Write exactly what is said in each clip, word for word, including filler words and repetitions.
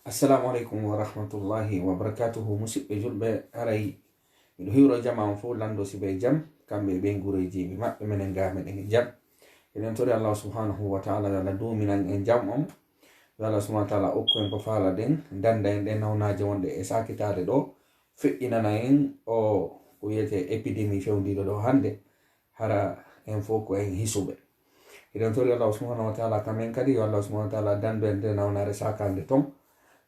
Assalamu aleykum wa rahmatullahi wa barakatuhu. Musidɓe julɓe, haray miɗo hiwro jama on fof, lanndo si ɓe jam, kamɓe e ɓeyguureeji maɓɓe, menen ga meɗen e jam. Eɗen tori Allah subhanahu wa ta'ala yo Allah duuminan en jam on. Yo Allah subhanahu wa ta'ala okku en ko faalaɗen, dannda en ɗe nawnaaje wonɗe e saakitaade ɗo, feƴƴinana en o ko wiyetee épidémie fewndiiɗo ɗo hannde, hara en fof ko en hisuɓe. Eɗen tori Allah subhanahu wa ta'ala kamen kadi, yo Allah subhanahu wa ta'ala danndu en nde nawnaare saakaande ton.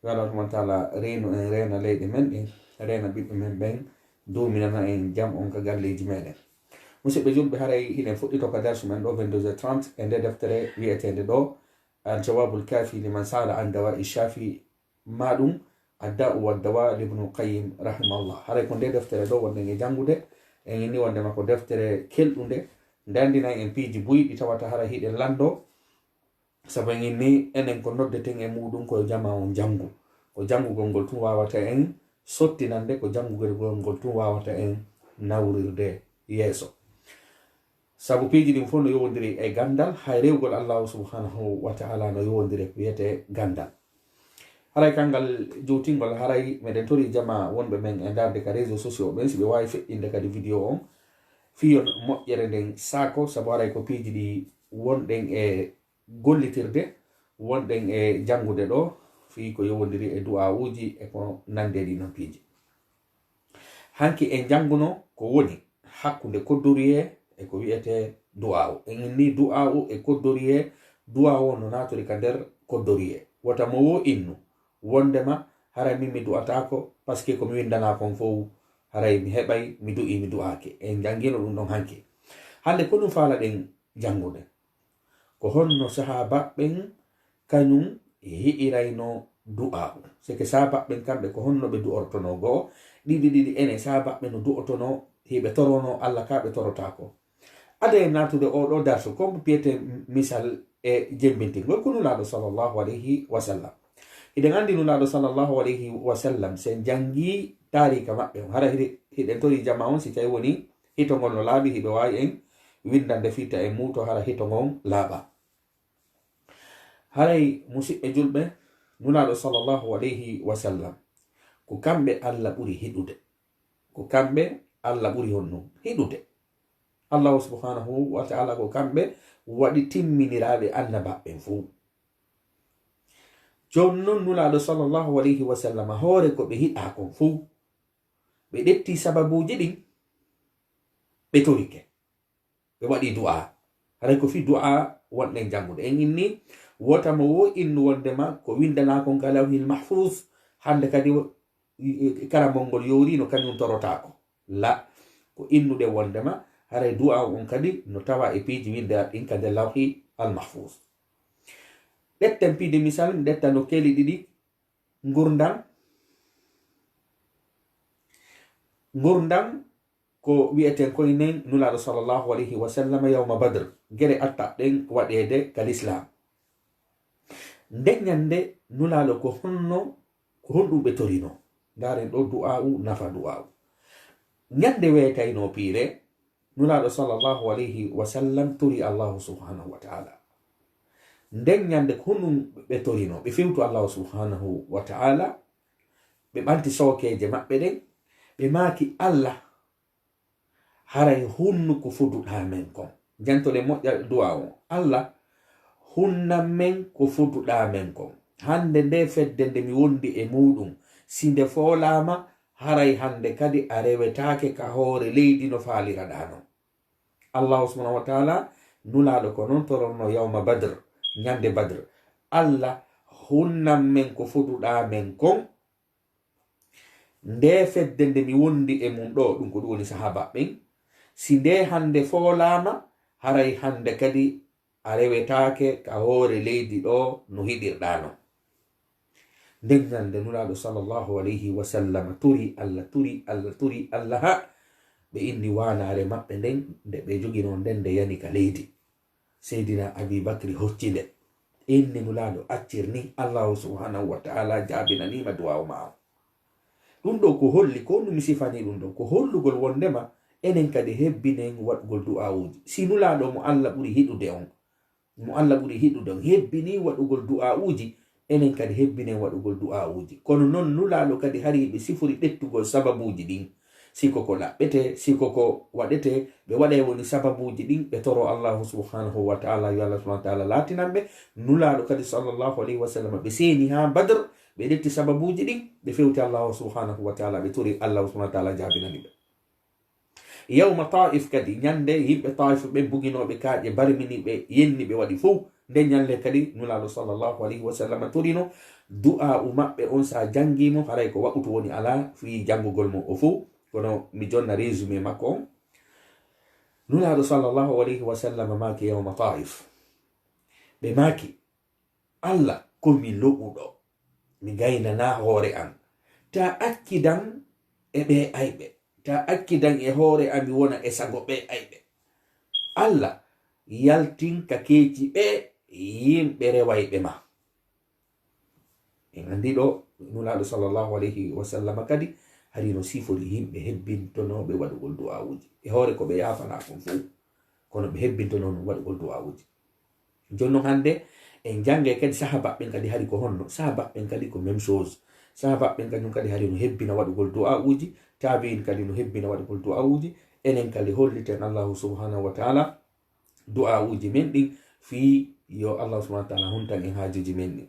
Yo Allah subhanahu wa ta'ala reynu en, reena leyɗe men ɗen, reena ɓiɓɓe men ɓen, duuminana en jam on ka galleeji meɗen. Musidɓe julɓe, haray hiɗen fuɗɗito ka darsu men ɗo vingt-deux heures trente e nde deftere wiyeteende ɗo Al Jawabul Kafi liman sa'ala an dawa'i shafi, ma ɗum Adda'u wa Dawa libnu Qayyim rahimahullah. Haray ko nde deftere ɗo wonɗen e janngude, en inni wonndema ko deftere kelɗunde, nde anndinay en piiji buy ɗi tawata hara hiɗen lanndo, sabu en inni enen ko noddeten e muɗum ko yo jama on janngu. Ko janngugol ngol tun wawata en sottinande, ko janngugol ngol tun wawata en nawrirde yeeso. Sabu piiji ɗin fof no yowondiri e ganndal, hay rewgol Allahu subhanahu wa ta'ala no yowondiri e ko wiyetee ganndal. Haray kanngal jowtingol, haray meɗen tori jama wonɓe men e ndaarde ka réseaux sociaux ɓen, si ɓe waawi feƴƴinde kadi vidéo on, fii yo moƴƴere nden saako, sabu haray ko piiji ɗi wonɗen e gollitirde, wonɗen e janngude ɗo, fii ko yowondiri e du'aa'uuji e ko nanndi e ɗii non piiji. Hanki en jannguno ko woni hakkunde koddoriyee e ko wiyetee du'aa'u. En inni du'aa'u e koddoriyee, du'aa'u on no naatiri ka nder koddoriyee. Wota mo woo innu wonndema haray min mi du'ataako, parce que ko mi winndanaa kon fow, haray mi heɓay, mi du'ii, mi du'aaki. En janngino ɗum ɗon hanki. Hannde ko ɗum faalaɗen janngude. Ko honno sahaabaaɓe ɓen kañum hi'irayno du'aa'u? C'est que sahaabaaɓe ɓen kamɓe ko honno ɓe du'ortonoo? Goo, ɗiɗi ɗiɗi enen sahaabaaɓe ɓen no du'otonoo, hiɓe toronoo Allah ka ɓe torotaako. Ado en naatude oo ɗoo darsu, ko mbo piyetee misal e jemmbintingol ko Nulaaɗo sallallahu alayhi wa sallam. Hiɗen anndi Nulaaɗo sallallahu alayhi wa sallam, si en janngii taariika maɓɓe on, hara hiɗe-, hiɗen tori jama on, si tawi woni hito ngol no laaɓi, hiɓe waawi en winndande fitta en muuto hara hito ngon laaɓa. Haray, musiɓɓe julɓe, Nulaaɗo sallallahu alayhi wa sallam, ko kamɓe Allah ɓuri hiɗude. Ko kamɓe Allah ɓuri honno hiɗude. Allahu subhanahu wa ta'ala ko kamɓe waɗi timminiraaɓe annabaaɓe ɓen fow. Jooni non Nulaaɗo sallallahu alayhi wa sallam, hoore ko ɓe hiɗaa kon fow, ɓe ƴetti sababuuji ɗin, ɓe torike. Ɓe waɗi du'a. Haray ko fii du'a wonɗen janngude. En inni, wota mo woo innu wonndema ko winndanaa kon ka Lawhil Mahfuz, hannde kadi o-, i-, i-, karamol ngol yowriino, kañum torotaako. La, ko innude wonndema haray du'a on kadi no tawa e piiji winndeeɗi ɗin ka nder Lawhi Al Mahfuz. Ƴetten piiji misal, mi ƴetta nokkeeli ɗiɗi. Ngurndan. Ngurndan ko wi'eten koy nen Nulaaɗo sallallahu alayhi wa sallam yawma Badr, gere artaɗen waɗeede ka Lislaam. Nden ñannde Nulaaɗo ko honno, ko honɗum ɓe torino? Ndaaren ɗo du'aa'u, nafa du'aa'u. Ñannde weetaynoo piire, Nulaaɗo sallallahu alayhi wa sallam tori Allahu subhanahu wa ta'ala. Nden ñannde ko honɗum ɓe torino? Ɓe fewtu Allahu subhanahu wa ta'ala, ɓe ɓanti sookeeje maɓɓe ɗen, ɓe maaki, Allah, haray hunnu ko foduɗaa men kon. Jantoɗen moƴƴa du'a on. Allah, hunnan men ko foduɗaa men kon. Hannde nde fedde nde mi wondi e muɗum, si nde foolaama, haray hannde kadi a rewetaake ka hoore leydi no faaliraɗaa non. Allahu subhanahu wa ta'ala, Nulaaɗo ko non toronno yawma Badr, ñande Badr. Allah, hunnan men ko foduɗaa men kon. Nde fedde nde mi wondi e mum ɗo, ɗum ko ɗum woni sahaaba ɓen, si nde hannde foolaama, haray hannde kadi a rewetaake ka hoore leydi ɗo no hiɗirɗaa non. Nden ñande Nulaaɗo sallallahu alayhi wa sallam turi Allah, turi Allah, turi Allah, ha ɓe inni waanaare maɓɓe nden, nde ɓe joginoo nden, nde yani ka leydi. Seydina Abi Bakri hocci nde, inni Nulaaɗo, accir ni, Allahu subhanahu wa ta'ala jaabinaniima duwaawu maa on. Ɗum ɗo ko holli, ko honɗum mi sifanii ɗum ɗo? Ko hollugol wondema enen kadi hebbinen waɗugol du'aawuuji. Si Nulaaɗo mo Allah ɓuri hiɗude on, mo Allah ɓuri hiɗude on, hebbinii waɗugol du'aawuuji, enen kadi hebbinen waɗugol du'aa'uuji. Kono non Nulaaɗo kadi hari ɓe sifori ɗettugol sababuuji ɗin. Si ko ko ɗaɓɓetee, si ko ko waɗetee, ɓe waɗay woni sababuuji ɗin, ɓe toro Allaahu subhaanahu wa ta'aalaa, yo Allaahu subhaanahu wa ta'aalaa laatinan ɓe. Nulaaɗo kadi sallallaahu alayhi wa sallam, ɓe seeni haa Badr, ɓe ɗetti sababuuji ɗin, ɓe fewti Allaahu subhaanahu wa ta'aalaa, ɓe tori Allaahu subhaanahu wa ta'aalaa jaabinani ɓe. Yawma Taa'if kadi, ñande yimɓe Taa'if ɓen buginooɓe kaaƴe, barmini ɓe, yenni ɓe, waɗi fow. Nden ñande kadi Nulaaɗo sallallaahu alayhi wa sallam torino du'aa'u maɓɓe on, sa jangii mo, haray ko waɓutu woni alaa fii jangugol mo o fow. Kono mi jonna résumé makko on. Nulaaɗo sallallaahu alayhi wa sallam maaki yawma Taa'if. Ɓe maaki, "Alla, ko mi lo'uɗo, mi gaynanaa hoore an. Taa accidan e ɓee ayɓe. Taa accidan e hoore an mi wona e sago ɓee ayɓe. Alla, yaltin ka keeci ɓee yimɓe rewayɓe ma." En anndi ɗo, Nulaaɗo sallallaahu alayhi wa sallam kadi hari no sifori yimɓe hebbintonooɓe waɗugol du'aawuuji. E hoore ko ɓe yaafanaa kon fow, kono ɓe hebbintonoo non waɗugol du'aawuuji. Jooni non hannde en janngay kadi sahaabaaɓe ɓen kadi hari ko honno? Sahaabaaɓe ɓen kadi ko même chose. Sahaabaaɓe ɓen kañum kadi hari no hebbina waɗugol du'aawuuji, taabi'in kadi no hebbina waɗugol du'aawuuji. Enen kadi holliten Allaahu subhaanahu wa ta'aalaa du'aawuuji men ɗin fii yo Allaahu subhaanahu wa ta'aalaa huntan en haajuuji men ɗin.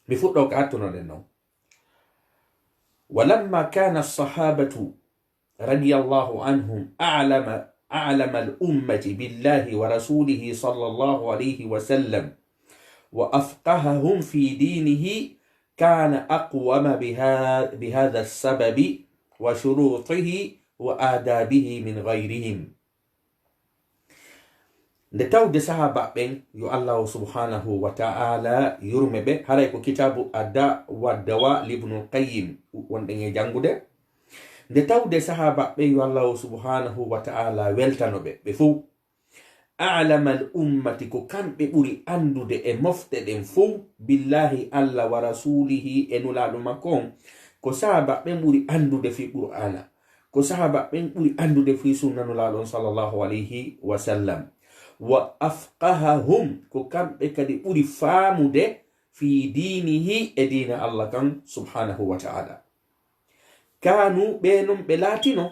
Mi fuɗɗoo ko attunoɗen non. ولما كان الصحابة رضي الله عنهم أعلم، أعلم الأمة بالله ورسوله صلى الله عليه وسلم وأفقههم في دينه، كان أقوم بها-، بهذا السبب وشروطه وآدابه من غيرهم. Nde tawde sahaabaaɓe ɓen, yo Allaahu subhaanahu wa ta'aalaa yurme ɓe, haray ko kitaabu Adda wa Dawa Ibnul Qayyim wonɗen e janngude. Nde tawde sahaabaaɓe ɓen, yo Allaahu subhaanahu wa ta'aalaa weltano ɓe, ɓe fow. A'lamal ummati, ko kamɓe ɓuri anndude e mofte ɗen fow, billaahi, Alla wa rasuulihi, e Nulaaɗo makko on, ko sahaabaaɓe ɓen ɓuri anndude fii Qur'aana. Ko sahaabaaɓe ɓen ɓuri anndude fii sunna Nulaaɗo on sallallaahu alayhi wa sallam. Wa afqahahum, ko kamɓe kadi ɓuri faamude fii diinihi, e diina Alla kan subhaanahu wa ta'aalaa. Kaanu, ɓe non ɓe laatino,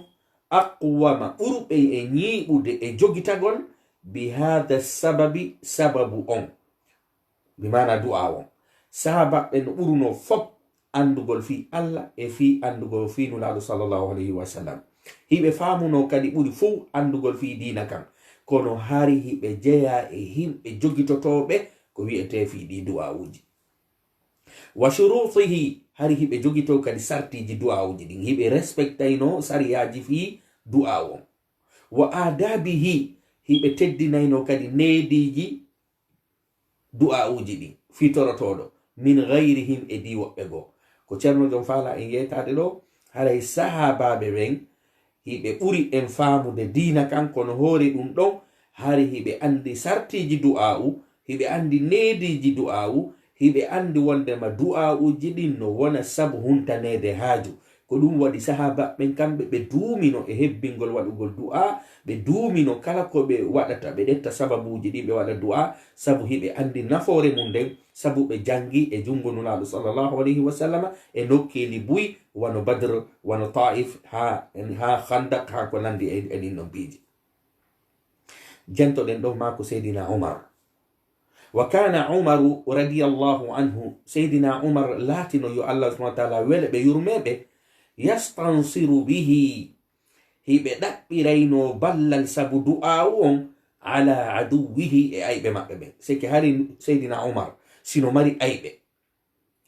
aqwama, ɓurɓe e ñiiɓude e jogitagol, bi haada sababi, sababu on. Bi maana du'aa on. Sahaabaaɓe no ɓurunoo fop anndugol fii Alla e fii anndugol fii Nulaaɗo sallallaahu alayhi wa sallam. Hiɓe faamunoo kadi ɓuri fow anndugol fii diina kan. Kono hari hiɓe jeyaa e yimɓe jogitotooɓe ko wi'etee fii ɗii du'aawuuji. Wa shuruutihi, hari hiɓe jogitoo kadi sartiiji du'aawuuji ɗin. Hiɓe respektaynoo sariyaaji fii du'aa on. Wa aadaabihi, hiɓe teddinaynoo kadi neediiji du'aawuuji ɗin fii torotooɗo, min gayrihim, e ɗii woɓɓe goo. Ko Ceerno Jom faalaa en yeetaade ɗoo, haray sahaabaaɓe ɓen, hiɓe ɓuri en faamude diina kan, kono hoore ɗum ɗon, hari hiɓe anndi sartiiji du'aa'u, hiɓe anndi neediiji du'aa'u, hiɓe anndi wonndema du'aa'uuji ɗin no wona sabu huntaneede haaju. Ko ɗum waɗi sahaabaaɓe ɓen kamɓe ɓe duumino e hebbingol waɗugol du'aa, ɓe duumino kala ko ɓe waɗata, ɓe ƴetta sababuuji ɗin ɓe waɗa du'aa, sabu hiɓe anndi nafoore mum nden, sabu ɓe janngi e junngo Nulaaɗo sallallaahu alayhi wa sallama e nokkeeli buy, wano Badr, wano Taa'if, haa, haa Khandaq, haa ko nanndi e, e ɗin ɗon piiji. Jentoɗen ɗoo maa ko Seydina Umar. Wa kaana Umaru radiyallaahu anhu, Seydina Umar laatino yo Allah subhaanahu wa ta'aalaa wele ɓe yurmeeɓe, yastansiru bihi, hiɓe ɗaɓɓiraynoo ballal sabu du'aawu on, ala aduwwihi, e ayɓe maɓɓe ɓen. Seke hari Seydina Umar, sino mari ayɓe,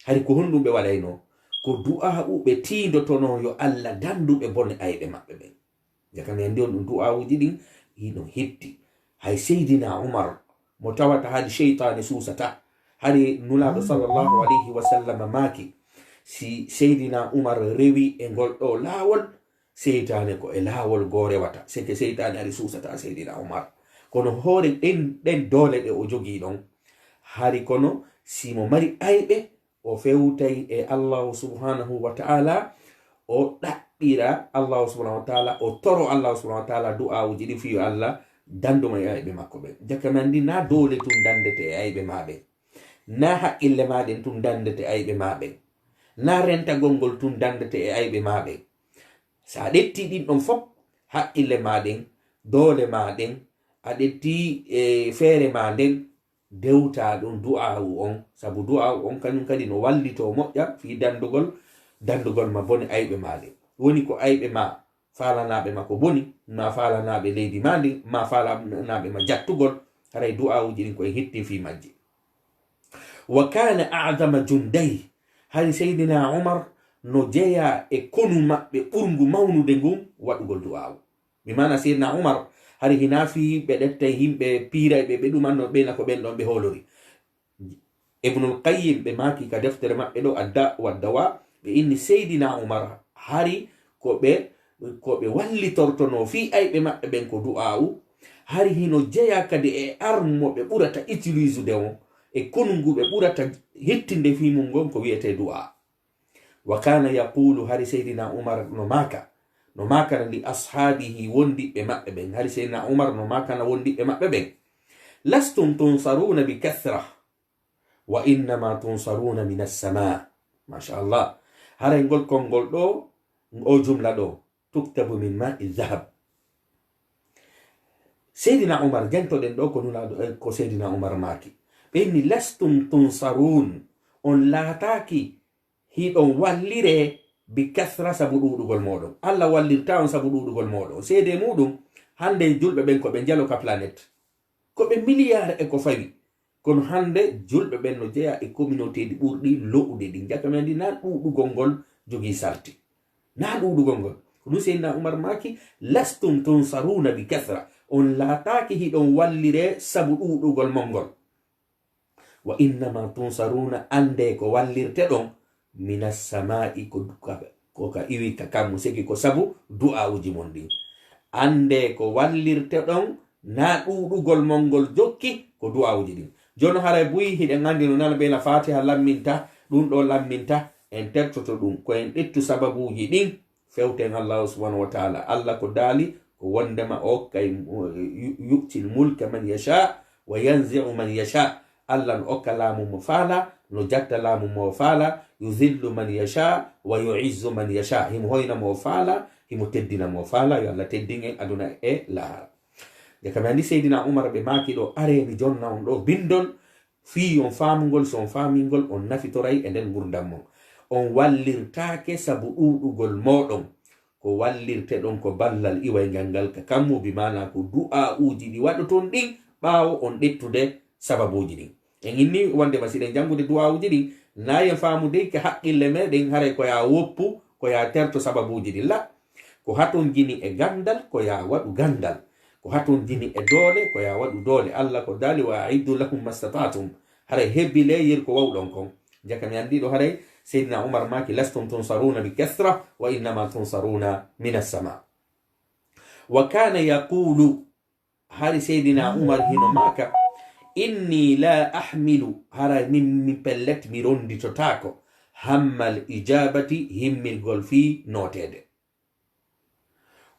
hari ko honɗum ɓe waɗaynoo? Ko du'aa'u ɓe tiindotonoo yo Allah dandu ɓe bone ayɓe maɓɓe ɓen. Jaka mi anndi on ɗum du'aawuuji ɗin, hino hetti. Hay Seydina Umar, mo tawata hari seytaane suusata. Hari Nulaaɗo sallallaahu alayhi wa sallam maaki, si Seydina Umar rewi e ngol ɗoo laawol, seytaane ko e laawol goo rewata. Seke seytaane hari suusata Seydina Umar. Kono hoore ɗen, ɗen doole ɗe o jogii ɗon, hari kono si mo mari ayɓe, o fewtay e Allahu subhaanahu wa ta'aalaa, o ɗaɓɓira Allahu subhaanahu wa ta'aalaa, o toro Allahu subhaanahu wa ta'aalaa du'aawuuji ɗin fii yo Allah dandu mo e ayɓe makko ɓen. Jaka mi anndi naa doole tun dandete e ayɓe maa ɓen. Na haqqille maa ɗen tun dandete ayɓe maa ɓen. Na rentagol ngol tun dandete e ayɓe maa ɓen. So a ƴettii ɗin ɗon fof, haqqille maa ɗen, doole maa ɗen, a ƴettii e feere maa nden, dewtaa ɗon du'aawu on, sabu du'aawu on kañum kadi no wallitoo moƴƴa fii dandugol, dandugol ma bone ayɓe maa ɗen. Woni ko ayɓe maa faalanaaɓe ma ko boni, ma faalanaaɓe leydi maa ndin, ma faalanaaɓe ma jattugol, haray du'aawuuji ɗin ko e hitti fii majji. Wa kana a'zama junday, hari Seydina Umar no jeyaa e konu maɓɓe ɓurngu mawnude ngun waɗugol du'aawu. Bi maana Seydina Umar, hari hinaa fii ɓe ɗettay yimɓe piirayɓe ɓe ɗumanno ɓeyna ko ɓen ɗon ɓe hoolori. Ibnul Qayyim ɓe maaki ka deftere maɓɓe ɗo Adda wa Dawa, ɓe inni Seydina Umar hari ko ɓe, ko ɓe wallitortonoo fii ayɓe maɓɓe ɓen ko du'aawu, hari hino jeyaa kadi e arme mo ɓe ɓurata utiliser de on, e konu ngu ɓe ɓurata hittinde fii mun ngon ko wi'etee du'aa. Wa kana yaqulu, hari Seydina Umar no maaka, no maakana li ashaabihi, wondiɓɓe maɓɓe ɓen, hari Seydina Umar no maakana wondiɓɓe maɓɓe ɓen, lastum tunsaruna bi kathra, wa innama tunsaruna min assama. Masha Allah. Haray ngol konngol ɗo, o jumla ɗo, tuktabu min ma'i dhahab. Seydina Umar, jantoɗen ɗo ko nulaaɗo, eh, ko Seydina Umar maaki. Ɓe inni, lastum tunsarun, on laataaki hiɗon walliree bi kasra sabu ɗuuɗugol mooɗon. Allah wallirtaa on sabu ɗuuɗugol mooɗon. Seedee muuɗum, hannde julɓe ɓen ko ɓe njalo ka planet. Ko ɓe miliyaar e ko fawi. Kono hannde julɓe ɓen no jeyaa e communautéeji ɓurɗi lo'ude ɗin. Jaka men anndi naa ɗuuɗugol ngol jogii sarti. Naa ɗuuɗugol ngol. Ko ɗum Seydina Umar maaki, lastum tunsaruna bi kasra. On laataaki hiɗon walliree sabu ɗuuɗugol mon ngol. Wa innama tunsaruna, anndee ko wallirte ɗon, minas samaa'i, ko du-, ka, ko ka iwi ka kammu, sigi ko sabu du'aawuji mon ɗin. Anndee ko wallirte ɗon, naa ɗuuɗugol mon ngol jokki, ko du'aawuji ɗin. Jooni haray buy hiɗen anndi no nana ɓeyna Faatiha lamminta, ɗum ɗo lamminta, en tertoto ɗum, ko en ƴettu sababuuji ɗin, fewten Allahu subhanahu wa ta'ala. Allah ko daali ko wondema o okkay, yu-, yu'til mulka man yasha wa yanzi'u man yasha. Allah no okka laamu mo faala, no jatta laamu mo faala, yudhillu man yasha wa yu'izzu man yasha. Himo hoyna mo faala, himo teddina mo faala. Yo Allah teddin en aduna e lahara. Nde kam anndi Seydina Umar ɓe maaki ɗo, aree mi jonna on ɗo bindol, fii on faamungol, so on faamingol, on nafitoray e nder ngurdam mon. On wallirtaake sabu ɗuuɗugol mooɗon. Ko wallirte ɗon ko ballal iwayngal ngal ka kammu, bi maana ko du'aa'uuji ɗi waɗoton ɗin ɓaawo on ƴettude sababuuji ɗin. En inni wondema si ɗen janngude du'aa'uuji ɗin, na en faamude ka haqqille meɗen haray ko yaa woppu, ko yaa terto sababuuji ɗin. La, ko haton jini e ganndal, ko yaa waɗu ganndal. Ko haton jini e doole, ko yaa waɗu doole. Allah ko daali, "Wa a'iddu lahum mastata'tum." Haray hebbilee yer ko wawɗon kon. Jaka mi anndi ɗo haray Seydina Umar maaki, "Lastum tunsaruna bi kasra, wa innama tunsaruna minas sama." Wa kana yaqulu, hari Seydina Umar hino maaka, "Inni la ahmilu, haray min mi pellet mi ronditotaako, hammal ijabati, himmirgol fii nooteede.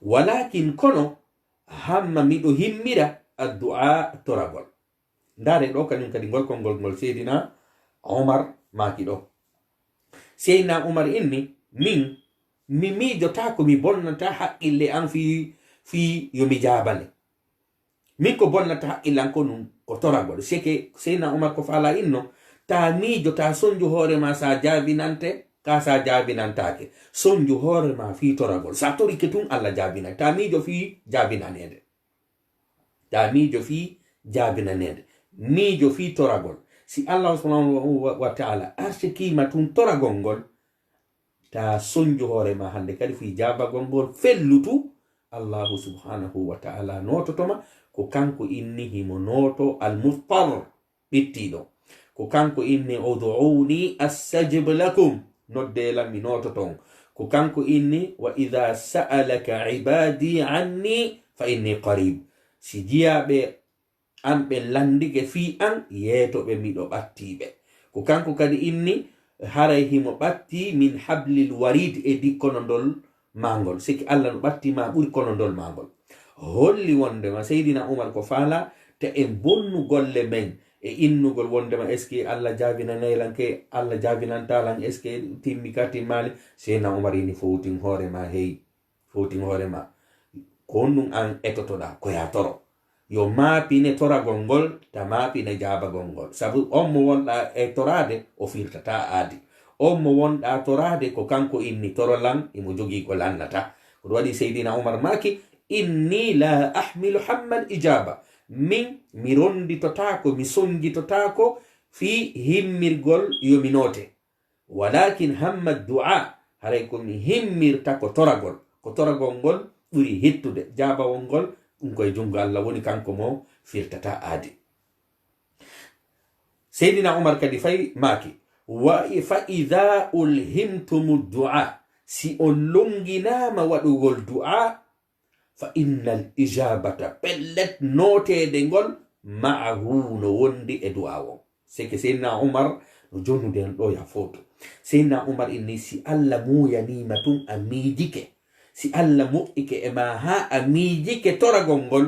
Walakin kono, hamma miɗo himmira addu'a toragol." Ndaare ɗo kañum kadi ngol konngol ngol Seydina Omar maaki ɗo. Seydina Omar inni, "Min, mi miijotaa ko mi bonnata haqqille an fii, fii yo mi jaabane. Min ko bonnata haqqille an ko ɗum ko toragol." Seke Seydina Omar ko faala inno, "Ta miijo, ta sonju hoore ma sa jaabinante, ka sa jaabinantaake. Sonju hoore ma fii toragol. Sa torike tun, Allah jaabinay. Ta miijo fii jaabinaneede. Ta miijo fii jaabinaneede. Miijo fii toragol. Si Allah subhanahu wa, wa ta'ala arsikii ma tun toragol ngol, ta sonju hoore ma hannde kadi fii jaabagol ngol, fellutu. Allahu subhanahu wa ta'ala noototo ma, ko kanko inni himo nooto al-mudtar, ɓittiiɗo. Ko kanko inni, ud'uuni astajib lakum, noddee lan, mi noototo on. Ko kanko inni, wa idha sa'alaka ibadi anni fa inni qarib. Si jiyaaɓe an ɓe lanndike fii an, yeeto ɓe, miɗo ɓattii ɓe." Ko kanko kadi inni, haray himo ɓattii min hablil warid, e dikkono ndol maangol. Siki Allah no ɓattii ma ɓuri kono ndol maangol. Holli wondema Seydina Umar ko faala te en bonnu golle men, e innugol wondema est-ce que Allah jaabinanay lan ke, Allah jaabinanta lan, est-ce que timmi ka timmaali? Seydina Umar ini fowtin hoore ma, hey, fowtin hoore ma. Ko honɗum an etotoɗa, ko ya toro. Yo maapine toragol ngol, ta maapine jaabagol ngol. Sabu on mo wonɗa e toraade, o firtata aadi. On mo wonɗa toraade, ko kanko inni toro lan, imo jogii ko lannata. Ko ɗum waɗi Seydina Umar maaki, "Inni la ahmilu hammal ijaba." Min, mi ronditotaako, mi sonjitotaako fii himmirgol yo mi noote. "Walakin hamma du'a." Haray ko mi himmirta ko toragol. Ko toragol ngol ɓuri hittude. Jaabawol ngol, ɗum koye junngo Allah woni, kanko mo firtata aadi. Seydina Umar kadi fay maaki, "Wa i-, fa idha ulhimtumu du'a." Si on longinaama waɗugol du'a, "fa innal ijabata", pellet nooteede ngol, "ma'ahu", no wondi e du'a on. Seke Seydina Umar no jonnude en ɗo ya fowto. Seydina Umar inni, si Allah muuyaniima tun a miijike, si Allah moƴƴike e ma haa a miijike toragol ngol,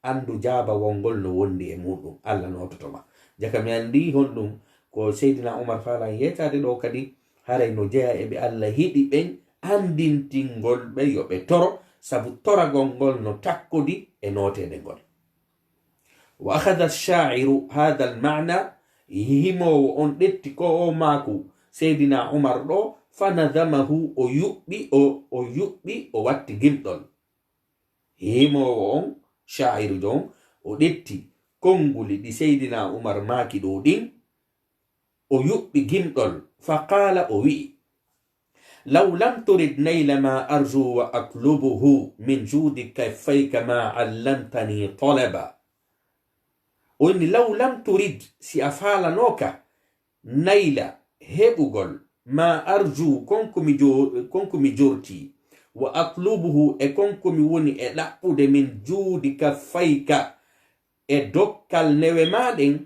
anndu jaabawol ngol no wondi e muuɗum, Allah noototo ma. Jaka mi anndi honɗum ko Seydina Umar faalaa yeetaade ɗo kadi, haray no jeyaa e ɓe Allah hiɗi ɓen anndintingol ɓe yo ɓe toro, sabu toragol ngol no takkodi e nooteede ngol. Wa akhadha ash-sha'iru hadha al-ma'na, himoowo on ƴetti ko o maaku Seydina Umar ɗo, fa nadhamahu, o yuɓɓi, o, o yuɓɓi, o watti gimɗol. Himoowo on, shaa'irujo on, o ƴetti konnguli ɗi Seydina Umar maaki ɗo ɗin, o yuɓɓi gimɗol, fa qaala, o wi'i, "Law lam turid nayla ma arju wa atlubuhu min juudi kaffayka ma allamtani talaba." O inni, "Law lam turid", si a faalanooka, "nayla", heɓugol, "ma arju", kon ko mi jo-, kon ko mi jorti, "wa atlubuhu", e kon ko mi woni e ɗaɓɓude, "min juudi kaffayka", e dokkal newe ma ɗen,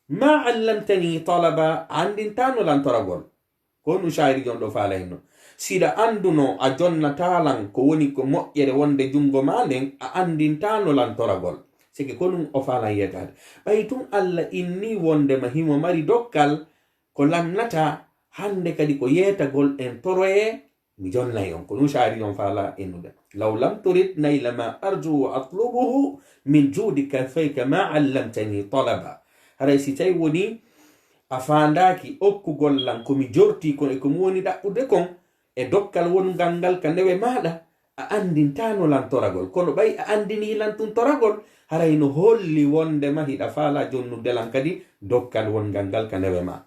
"ma allamtani talaba", a anndintaano lan toragol. Ko ɗum shaa'iri jon ɗo faala hinno. Siɗa annduno a jonnataa lan ko woni ko moƴƴere wonde junngo ma nden, a anndintaano lan toragol. Seke ko ɗum o faalan yeetaade. Ɓay tun Allah inni wondema himo mari dokkal ko lannata, hannde kadi ko yeetagol en toroyee, mi jonnay on. Ko ɗum shaa'iri jon faala innude. "Law lam turid nayla ma arju wa atlubuhu min juudi kaffayka ma allamtani talaba." Haray si tawi woni a faandaaki okkugol lan ko mi jorti kon e ko mi woni ɗaɓɓude kon, e dokkal wongal ngal ka newe maaɗa, a anndintaano lan toragol. Kono ɓay a anndinii lan tun toragol, haray no holli wondema hiɗa faalaa jonnude lan kadi dokkal wongal ngal ka newe ma.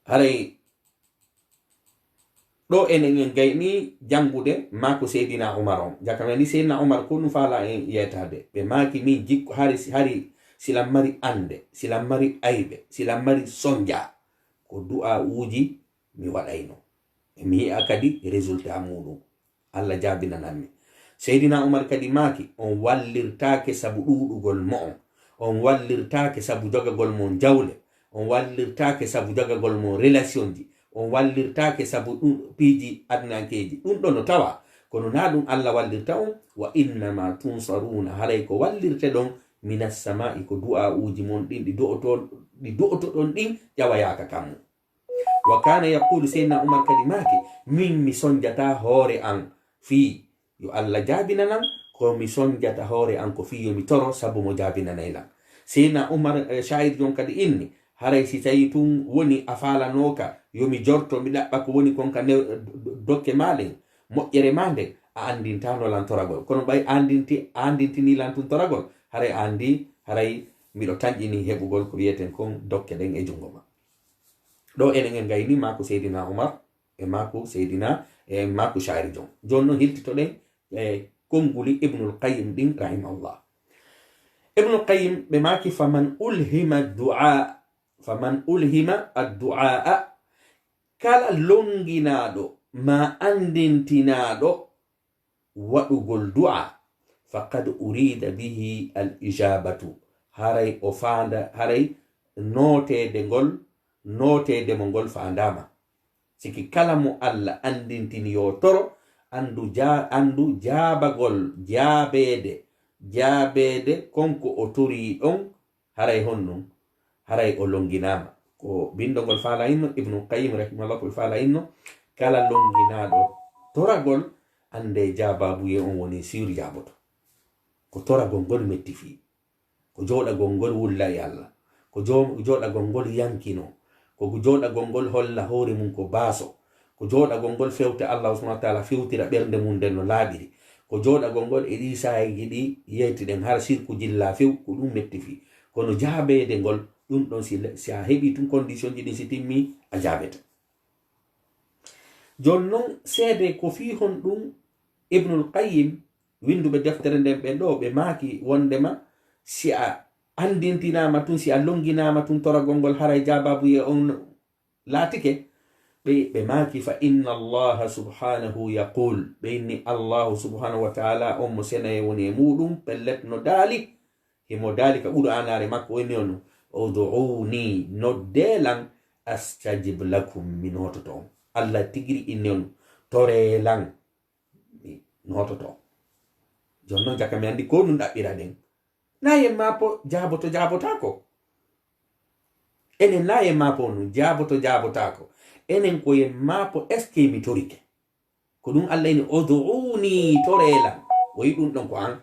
Haray ɗo enen en gayni janngude maaku Seydina Umar on. Jaka men ni Seydina Umar ko ɗum faala en yeetaade. Ɓe maaki min jikku hari, hari silan mari annde, silan mari ayɓe, silan mari sonja. Ko du'aa'uuji mi waɗayno. E mi yi'a kadi résultat muuɗum. Allah jaabinanammi. Seydina Umar kadi maaki, on wallirtaake sabu ɗuuɗugol mo'on. On wallirtaake sabu jogagol mon jawle. On wallirtaake sabu jogagol mon relationji. On wallirtaake sabu ɗum piiji adunankeeji. Ɗum ɗo no tawa. Kono naa ɗum Allah wallirta on. "Wa innama tunsaruuna", haray ko wallirte ɗon, "minas samaa'i", ko du'aa'uuji mon ɗin ɗi do'oto-, ɗi do'otoɗon ɗin ƴawayaaka kammu. Wa kana yaqulu, Seydina Umar kadi maaki, min mi sonjata hoore an fii yo Allah jaabinanan, ko mi sonjata hoore an ko fii yo mi toro sabu mo jaabinanay lan. Seydina Umar, eh, sha'ir jon kadi inni, haray si tawi tun woni a faalanooka yo mi jorto, mi ɗaɓɓa ko woni kon ka ne-, do-, do-, dokke maa ɗen, moƴƴere maa nden, a anndintaano lan toragol. Kono ɓay anndinti-, a anndintinii lan tun toragol, haray a anndi, haray miɗo tanƴini heɓugol ko wi'eten kon dokke ɗen e junngo maa. Ɗo enen en gayni maaku Seydina Umar, e maaku Seydina, e maaku sha'ir jon. Jooni non hiltitoɗen, e konnguli Ibnul Qayyim ɗin, rahimahullah. Ibnul Qayyim ɓe maaki, "Faman ulhima du'a, faman ulhima addu'a", kala longinaaɗo ma anndintinaaɗo waɗugol du'a, faqad urida bihi al ijabatu, haray o faanda, haray nooteede ngol, nooteede mo ngol faandaama. Siki kala mo Allah anndintini yo toro, anndu ja-, anndu jaabagol, jaabeede, jaabeede kon ko o torii ɗon, Haray honɗum? Haray o longinaama. Ko binndol ngol faala inno, Ibnu Qayyim rahimahullah ko faala inno, kala longinaaɗo toragol, annde jaababuye on woni sûr jaaboto. Ko toragol ngol metti fii. Ko jooɗagol ngol wulla e Allah. Ko jo-, jooɗagol ngol yankino. Ko jooɗagol ngol holla hoore mum ko baaso. Ko jooɗagol ngol fewta Allah subhanahu wa ta'ala, fewtira ɓernde mum nden no laaɓiri. Ko jooɗagol ngol e ɗii saayeeji ɗi yewtiɗen, hara sirku jillaa few, ko ɗum metti fii. Kono jaabeede ngol, ɗum ɗon si le-, si a heɓii tun condition ji ɗin si timmii, a jaabete. Jooni non, seede ko fii honɗum Ibnul Qayyim, winnduɓe deftere nden ɓen ɗoo, ɓe maaki wonndema si a anndintinaama tun, si a longinaama tun toragol ngol, haray jaababuye on laatike? Ɓe, ɓe maaki, "Fa inna Allaha subhanahu yaqul." Ɓe inni Allahu subhanahu wa ta'ala on mo senaye woni e muɗum, pellet no daali, himo daali ka Qur'aanaare makko, o inni on, "Ud'uuni, noddee lan, astajib lakum, mi noototo on." Allah tigiri inni on, "Toree lan, mi noototo on." Jooni non, jaka mi anndi ko ɗum ɗaɓɓiraɗen. Naa yen maapo jaaboto jaabotaako. Enen naa yen maapo nun jaaboto jaabotaako. Enen ko yen maapo, est-ce que mi torike? Ko ɗum Allah ini, "Ud'uuni, toree lan." O yi ɗum ɗon ko an.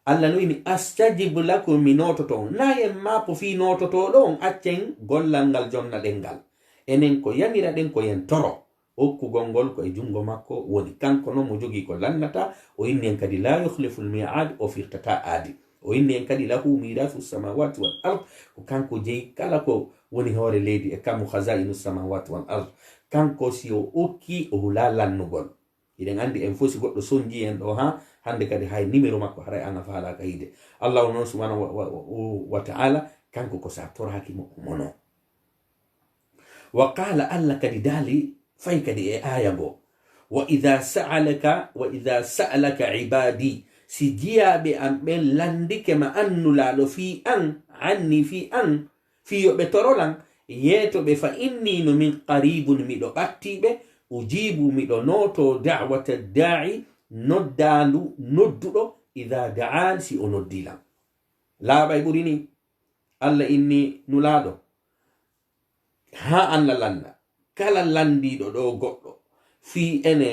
Allah no ini, "Astajib lakum, mi noototo on." Naa yen maapo fii noototooɗo on, accen gollal ngal jonna ɗen ngal. Enen ko yamira ɗen ko yen toro. Okkugol ngol ko e junngo makko woni. Kanko non mo jogii ko lannata, o inni en kadi, "La yukhliful mi'ad", o firtataa aadi. O inni en kadi, "Lahu mirasu samawati wal ard", ko kanko jeyi kala ko woni hoore leydi e kammu khaza'inu samawati wal ard. Kanko si o okki, o hulaa lannugol. Hiɗen anndi en fof si goɗɗo sonji en ɗo haa hannde kadi hay numéro makko haray an a faalaaka yiide. Allahu non subhanahu wa, wa, wa, wa ta'ala, kanko ko sa toraaki mo, o mono. Wa qala, Allah kadi daali, fay kadi e aaya goo, "Wa idha sa'alaka, wa idha sa'alaka ibadi," si jiyaaɓe am ɓen lanndike ma an Nulaaɗo fii an, anni fii an, fii yo ɓe toro lan, yeeto ɓe, "fa inni no min qaribun, miɗo ɓattii ɓe, ujibu, miɗo nootoo, da'wata da'i, noddaandu nodduɗo, idha da'an, si o noddii lan." Laaɓay ɓuri ni. Allah inni Nulaaɗo, haa an lanna kala lanndiiɗo ɗo goɗɗo fii ene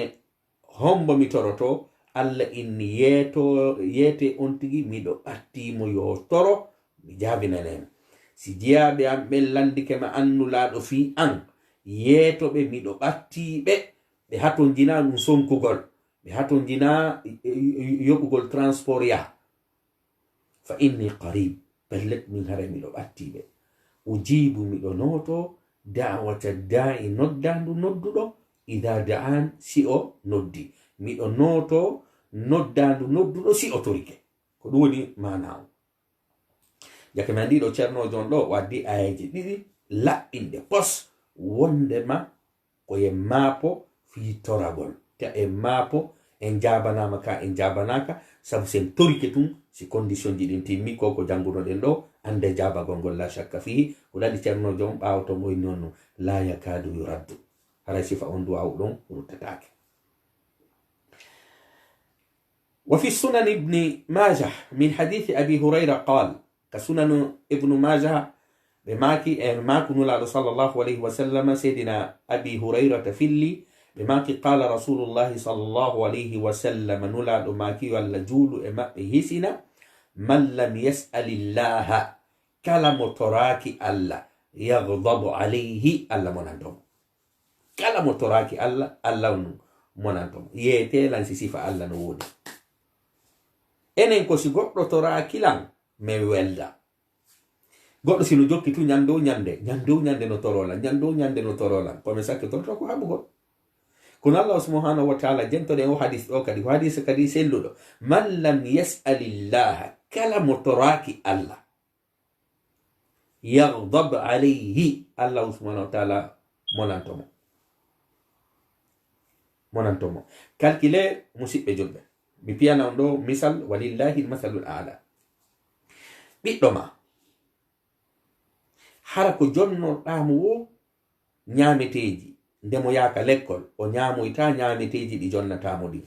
hombo mi toroto, Allah inni yeeto, yeete on tigi miɗo ɓattii mo yo toro, mi jaabinane mo. Si jiyaaɓe am ɓen lanndike ma an Nulaaɗo fii an, yeeto ɓe miɗo ɓattii ɓe, ɓe hatonjinaa ɗum sonkugol, ɓe hatonjinaa, e, e, e, yoɓugol transport yaa. "Fa inni qarib", pellet min haray miɗo ɓattii ɓe. "Ujibu", miɗo nootoo, "da'wata da'i", noddaandu nodduɗo, "idha da'an", si o noddi. Miɗo nootoo noddaandu nodduɗo si o torike. Ko ɗum woni maanaa o. Jake mi anndi ɗo Ceerno Jon ɗo o addi aayeeje ɗiɗi laɓɓinɗe pos wonde ma ko yen maapo fii toragol. Te en maapo, en jaabanaama ka, en jaabanaaka, sabu sen torike tun, si condition ji ɗin timmi, ko ko janngunoɗen ɗo, annde jaabagol ngol, la shakka fihi, ko ɗaɗi Ceerno Jon ɓaawo to mo inni on, la yakadu yuraddu. Haray sifa on duwaawu ɗon ruttataake. Wa fi sunan Ibni Maajah min hadithi Abi Hurayra qaal, ka sunanu Ibnu Maajah, ɓe maaki, e maaku Nulaaɗo sallallahu alayhi wa sallam, Seydina Abi Hurayrata filli, ɓe maaki, qaala Rasulullahi sallallahu alayhi wa sallam, Nulaaɗo maaki, yo Allah juulu e maɓɓe hisina, "Man lam yas'alillaha", kala mo toraaki Allah, "yaghdab alayhi", Allah monanto mo. Kala mo toraaki Allah, Allah on monanto mo. Yeetee lan si sifa Allah no woodi. Enen ko si goɗɗo toraaki lan, men welda. Goɗɗo si no jokki tu ñande o ñande, ñande o ñande no toro lan, ñande o ñande no toro lan. Ko men sakke toroto ko haɓugol. Kono Allah subhanahu wa ta'ala, jentoɗen o hadis ɗo kadi, ko hadis kadi selluɗo. "Man lam yas'alillaha", kala mo toraaki Allah, "yaghdab alayhi", Allah subhanahu wa ta'ala monanto mo. Monanto mo. Calculer, musiɓɓe julɓe. Mi piyana on ɗo misal, walillahi al-mathalul a'la. Ɓiɗɗo ma, hara ko jonnoɗaa mo wo ñaameteeji, nde mo yaaka lekkol, o ñaamoyta ñaameteeji ɗi jonnataa mo ɗin.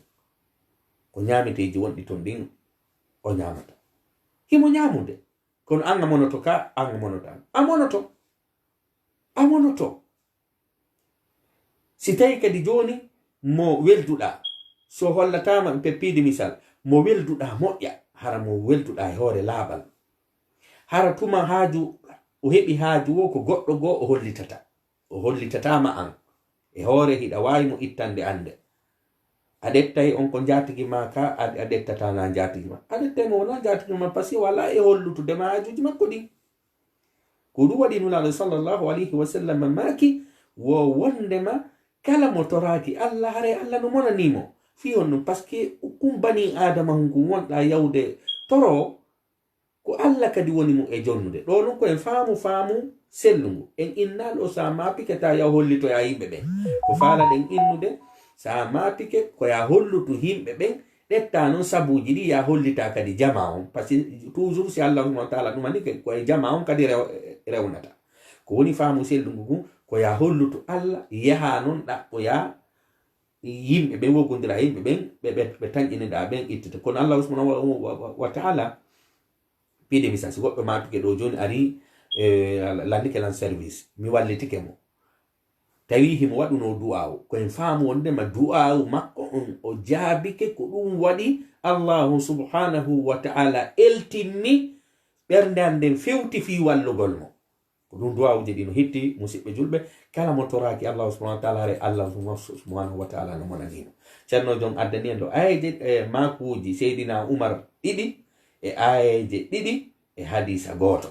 Ko ñaameteeji wonɗi ton ɗin o ñaamata. Himo ñaamude. Kono an a monoto ka, an a monoto an. A monoto. A monoto. Si tawi kadi jooni mo welduɗaa, so hollataama, ɓe peppiide misal, mo welduɗaa moƴƴa, hara mo welduɗaa e hoore laaɓal. Hara tuma haaju, o heɓi haaju o ko goɗɗo goo o hollitata. O hollitataama an. E hoore hiɗa waawi mo ittande annde. A ɗettay on ko njaatigi ma ka, a, a ɗettataa na njaatigi ma. A ɗettay mo wona njaatigi ma, parce que wala e hollutude ma haajuuji makko ɗin. Ko ɗum waɗi Nulaaɗo sallallahu alayhi wa sallam maaki, wo wondema kala mo toraaki Allah, haray Allah no monanii mo. Fii honɗum? Parce que kun banii Aadama hun kun wonɗaa yawde toro, ko Allah kadi woni mo e jonnude. Ɗoo non ko en faamu faamu sellungu. En innal o sa maapike ta ya hollitoya yimɓe ɓen. Ko faalaɗen innude, sa maapike ko ya hollutu yimɓe ɓen, ɗetta non sabuuji ɗi ya hollita kadi jama on. Parce que toujours si Allah subhanahu wa ta'ala ɗumanike, ko e jama on kadi rew-, rewnata. Ko woni faamu sellungu ngun, ko ya hollutu Allah, yaha non ɗaɓɓoya yimɓe ɓen, woggondira yimɓe ɓen, ɓe, ɓe, ɓe tanƴinɗaa ɓen ittete. Kono Allah subhanahu wa, wa, wa, wa ta'ala, piide misal, si goɗɗo maatuke ɗo jooni ari, e, landike lan service, mi wallitike mo. Tawi himo waɗuno du'aawu, ko en faamu wondema du'aawu makko on o jaabike, ko ɗum waɗi Allahu subhanahu wa ta'ala eltinni ɓernde an nden fewti fii wallugol mo. Ko ɗum du'aawuji ɗi no hitti, musiɓɓe julɓe, kala mo toraaki Allahu subhanahu wa ta'ala, haray Allah subhanahu wa ta'ala no monanii mo. Ceerno Jon addani en ɗo aayeeje, e maakuuji Seydina Umar ɗiɗi, e aayeeje ɗiɗi, e hadiisa gooto.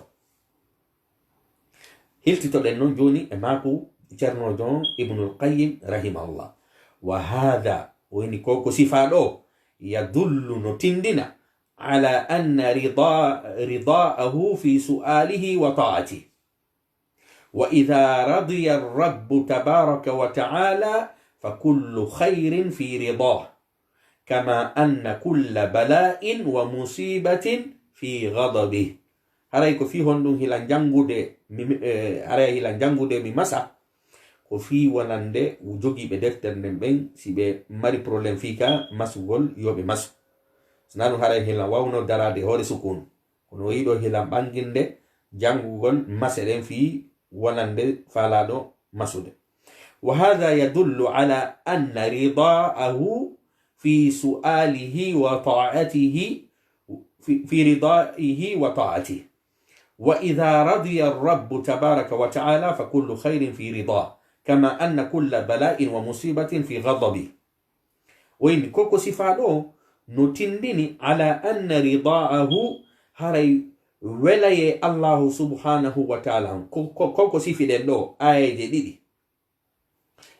Hiltitoɗen non jooni e maaku Ceerno Jon Ibnul Qayyim rahimahullah. Wa haada, o woni ko, ko sifaa ɗo, yadullu, no tindina, ala anna rida-, ridaahu fi su'alihi wa ta'atihi. وإذا رضي الرب تبارك وتعالى فكل خير في رضاه، كما أن كل بلاء ومصيبة في غضبه. Haray ko fii honɗum hila janngude mi, mi, eh, haray hila janngude mi masa, ko fii wonande jogiiɓe deftere nden ɓen, si ɓe mari problème fii ka masugol, yo ɓe masu. Sinaa ɗum haray hila wawno daraade hoore sukun. Kono o yiɗo hilan ɓanginde janngugol mase ɗen fii wonande faalaaɗo masude. وهذا يدل على أن رضاءه في سؤاله وطاعته، في، في رضائه وطاعته. وإذا رضي الرب تبارك وتعالى فكل خير في رضاه، كما أن كل بلاء ومصيبة في غضبه. O inni, ko ko sifaa ɗo no tindini ala anna ridaahu, haray welayee Allahu subhanahu wa ta'ala on. Ko, ko, ko ko sifiɗen ɗo, aayeeje ɗiɗi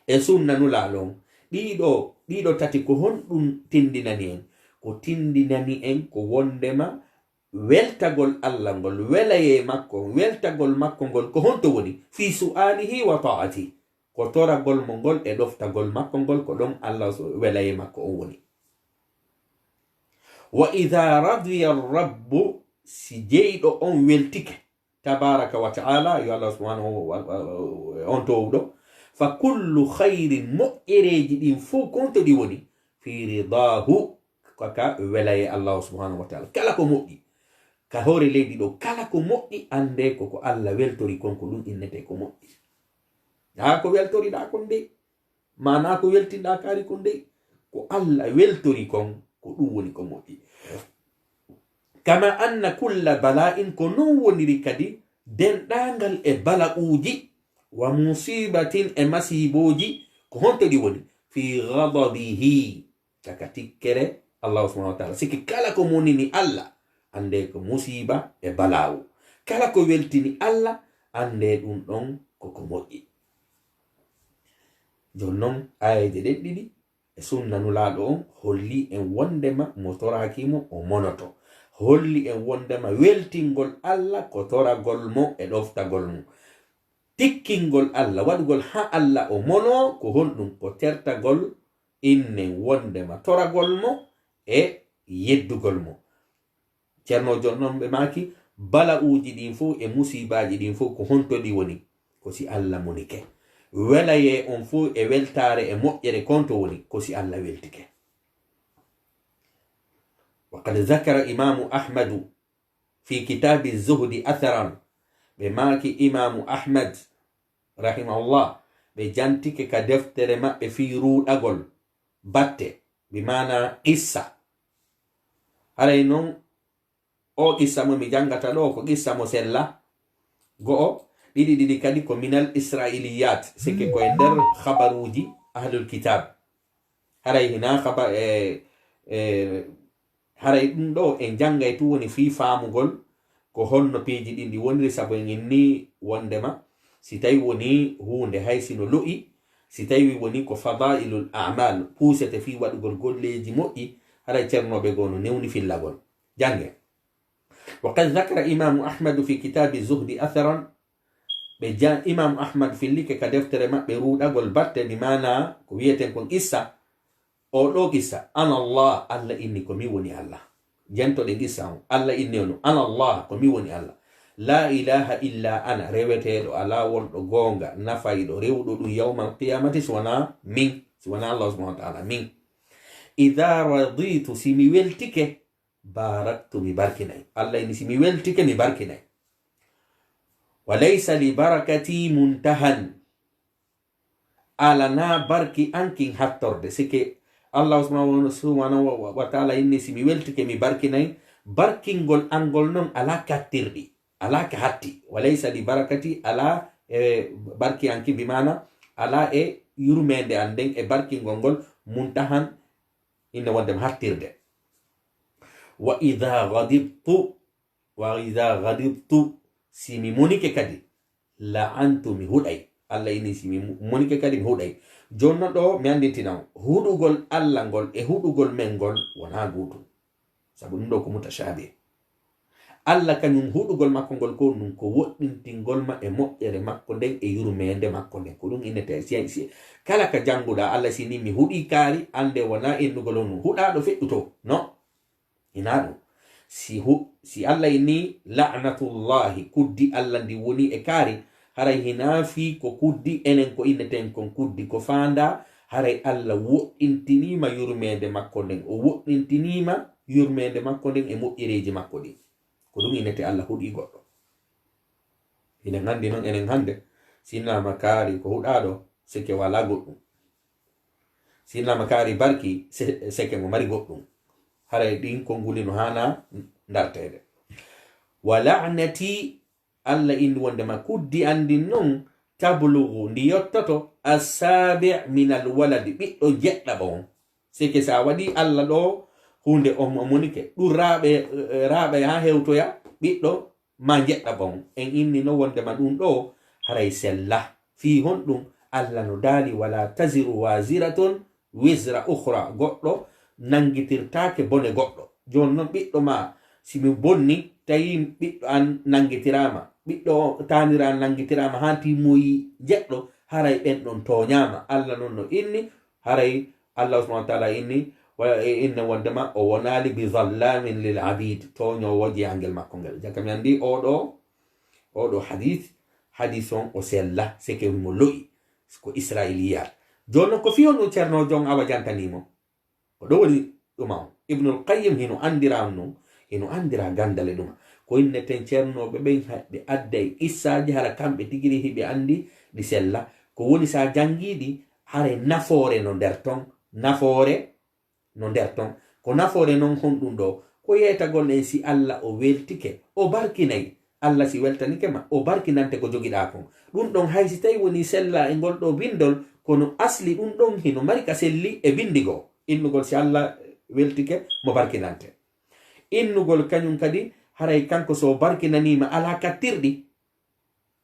e sunna Nulaaɗo on. Ɗiɗo, ɗiɗo tati ko honɗum tindinani en? Ko tindinani en ko wondema weltagol Allah ngol, welayee makko, weltagol makko ngol, ko honto woni? Fi su'alihi wa ta'atihi. Ko toragol mo ngol e ɗoftagol makko ngol, ko ɗon Allah so-, welayee makko on woni. Wa idha radiya rabbu, si jeyɗo on weltike, tabaraka wa ta'ala, yo Allah subhanahu wa, wa, wa, on towɗo, fa kullu khayrin, moƴƴereeji ɗin fow, ko honto ɗi woni? Fi ridahu, ko ka welayee Allah subhanahu wa ta'ala. Kala ko moƴƴi, ka hoore leydi ɗo, kala ko moƴƴi, annde ko ko Allah weltori kon, ko ɗum innetee ko moƴƴi. Haa ko weltoriɗaa kon dey, maanaa ko weltinɗaa kaari kon dey, ko Allah weltori kon, ko ɗum woni ko moƴƴi. Kama anna kulla bala'in, ko non woniri kadi denɗaangal e bala'uuji, wa musibatin, e masiibooji, ko honto ɗi woni? Fi ghadabihi, caka tikkere Allah subhanahu wa ta'ala. Siki kala ko monini Allah, annde ko musiiba e balaawu. Kala ko weltini Allah, annde ɗum ɗon ko ko moƴƴi. Jooni non, aayeeje ɗen ɗiɗi e sunna Nulaaɗo on holli en wondema mo toraaki mo o monoto. Holli en wondema weltingol Allah ko toragol mo e ɗoftagol mo. Tikkingol Allah, waɗugol haa Allah o monoo, ko honɗum? Ko tertagol innen wondema toragol mo e yeddugol mo. Ceerno Jon non ɓe maaki, bala'uuji ɗin fow e musiibaaji ɗin fow, ko honto ɗi woni? Ko si Allah monike. Welayee on fow e weltaare e moƴƴere, ko honto woni? Ko si Allah weltike. Wa qad zakara Imaamu Ahmadu fi kitabi zuhdi atharan, ɓe maaki Imaamu Ahmad rahimahullah, ɓe jantike ka deftere maɓɓe fii ruuɗagol batte, bi maana qissa. Haray non, o qissa mo mi jangata ɗo ko qissa mo sella. Go'o, ɗiɗi ɗiɗi kadi ko minal israiliyat, sike ko e nder habaruuji ahlul kitab. Haray hina haba-, e, e, haray ɗum ɗo en jangay tu woni fii faamugol ko honno piiji ɗin ɗi woniri, sabu en inni wondema si tawi woni huunde hay sino lo'i, si tawi woni ko fadailul a'mal, puusete fii waɗugol golleeji moƴƴi, haray cernooɓe goo no newni fillagol. Jange. Wa qad dhakara Imaamu Ahmadu fi kitaabi zuhdi atharan, ɓe ja-, Imaamu Ahmad fillike ka deftere maɓɓe ruuɗagol batte, bi maana ko wiyeten kon qissa, o ɗo qissa, ana Allah, Allah inni ko min woni Allah. Jentoɗen qissa on, Allah inni ono, ana Allah, ko min woni Allah. La ilaha illa ana, reweteeɗo alaa wonɗo goonga, nafayɗo, rewɗo ɗum yawmal qiyamati si wonaa min, si wonaa Allah subhanahu wa ta'ala, min. Idha raditu, si mi weltike, baraktu, mi barkinay. Allah inni si mi weltike, mi barkinay. Wa laysa li barakati muntahan. Alanaa barki an kin hattorde. Sike Allah subhanahu wa, subhanahu wa, wa ta'ala inni si mi weltike, mi barkinay. Barkingol an ngol non alaa kattirɗi, alaa ka hatti. Wa laysa li barakati, alaa e barki an kin, bi maana alaa e yurmeende an nden e barkingol ngol, muntahan, inne wondema hattirde. Wa idha ghadibtu, wa idha ghadibtu, si mi monike kadi, la'antu, mi huɗay. Allah inni si mi mu-, monike kadi mi huɗay. Jooni non ɗo mi anndintina on, huɗugol Allah ngol e huɗugol men ngol wonaa gootum. Sabu ɗum ɗo ko mutashabih. Allah kañum huɗugol makko ngol ko ɗum ko woɗɗintingol ma e moƴƴere makko nden e yurmeende makko nden. Ko ɗum innete si, si, kala ka jannguɗaa Allah si ni mi huɗi kaari, annde wonaa innugol on ɗum. Huɗaaɗo feƴƴuto. No? Hinaa ɗum. Si hu-, si Allah inni la'natullahi, kuddi Allah ndi woni e kaari, haray hinaa fii ko kuddi, enen ko inneten kon kuddi, ko faandaa, haray Allah woɗɗintiniima yurmeende makko nden. O woɗɗintiniima yurmeende makko nden e moƴƴereeji makko ɗin. Ko ɗum innete Allah huɗi goɗɗo. Hiɗen anndi non enen hannde, si innaama kaari ko huɗaaɗo, seke walaa goɗɗum. Si innaama kaari barki, se-, seke mo mari goɗɗum. Haray ɗin konnguli no haanaa ndarteede. Wa la'nati, Allah inni wondema kuddi an ndin non, tablugu, ndi yottoto, as-sabi' minal waladi, ɓiɗɗo njeɗɗaɓo on. Seke si a waɗii Allah ɗo huunde on mo monike, ɗum raaɓe, raaɓe haa hewtoya, ɓiɗɗo ma njeɗɗaɓo on. En inni non wondema ɗum ɗo haray sella. Fii honɗum? Allah no daali, "Wala taziru waziratun wizra ukhra." Goɗɗo nanngitirtaake bone goɗɗo. Jooni non ɓiɗɗo ma, si mi bonni, tawi ɓiɗɗo an nanngitiraama, ɓiɗɗo taanira an nanngitiraama, haa timmoyi jeɗɗo, haray ɓen ɗon tooñaama. Allah non no inni, haray Allah subhanahu wa ta'ala inni, wa, e, inna wondema o wonaali bi zallamin lil abid, tooñoowo jeyangel makko ngel. Jaka mi anndi oɗo, oɗo hadith, hadith on o sella, seke mo lo'i, ko Israiliyat. Jooni non ko fii honɗum Ceerno Jon Awa jantanii mo? Ko ɗo woni ɗuma on. Ibnul Qayyim hino anndira on non, hino anndira gandale ɗuma. Ko inneten ceernooɓe ɓen ha-, ɓe adday qissaaji hara kamɓe tigiri hiɓe anndi ɗi sella. Ko woni si a janngii ɗi, haray nafoore no nder ton, nafoore no nder ton. Ko nafoore non honɗum ɗo? Ko yeetagol en si Allah o weltike, o barkinay. Allah si weltanike ma, o barkinante ko jogiɗaa kon. Ɗum ɗon hay si tawi woni sella e ngol ɗo bindol, kono asli ɗum ɗon hino mari ka selli e bindi goo. Innugol si Allah weltike mo barkinante. Innugol kañum kadi, haray kanko so barkinaniima alaa kattirɗi.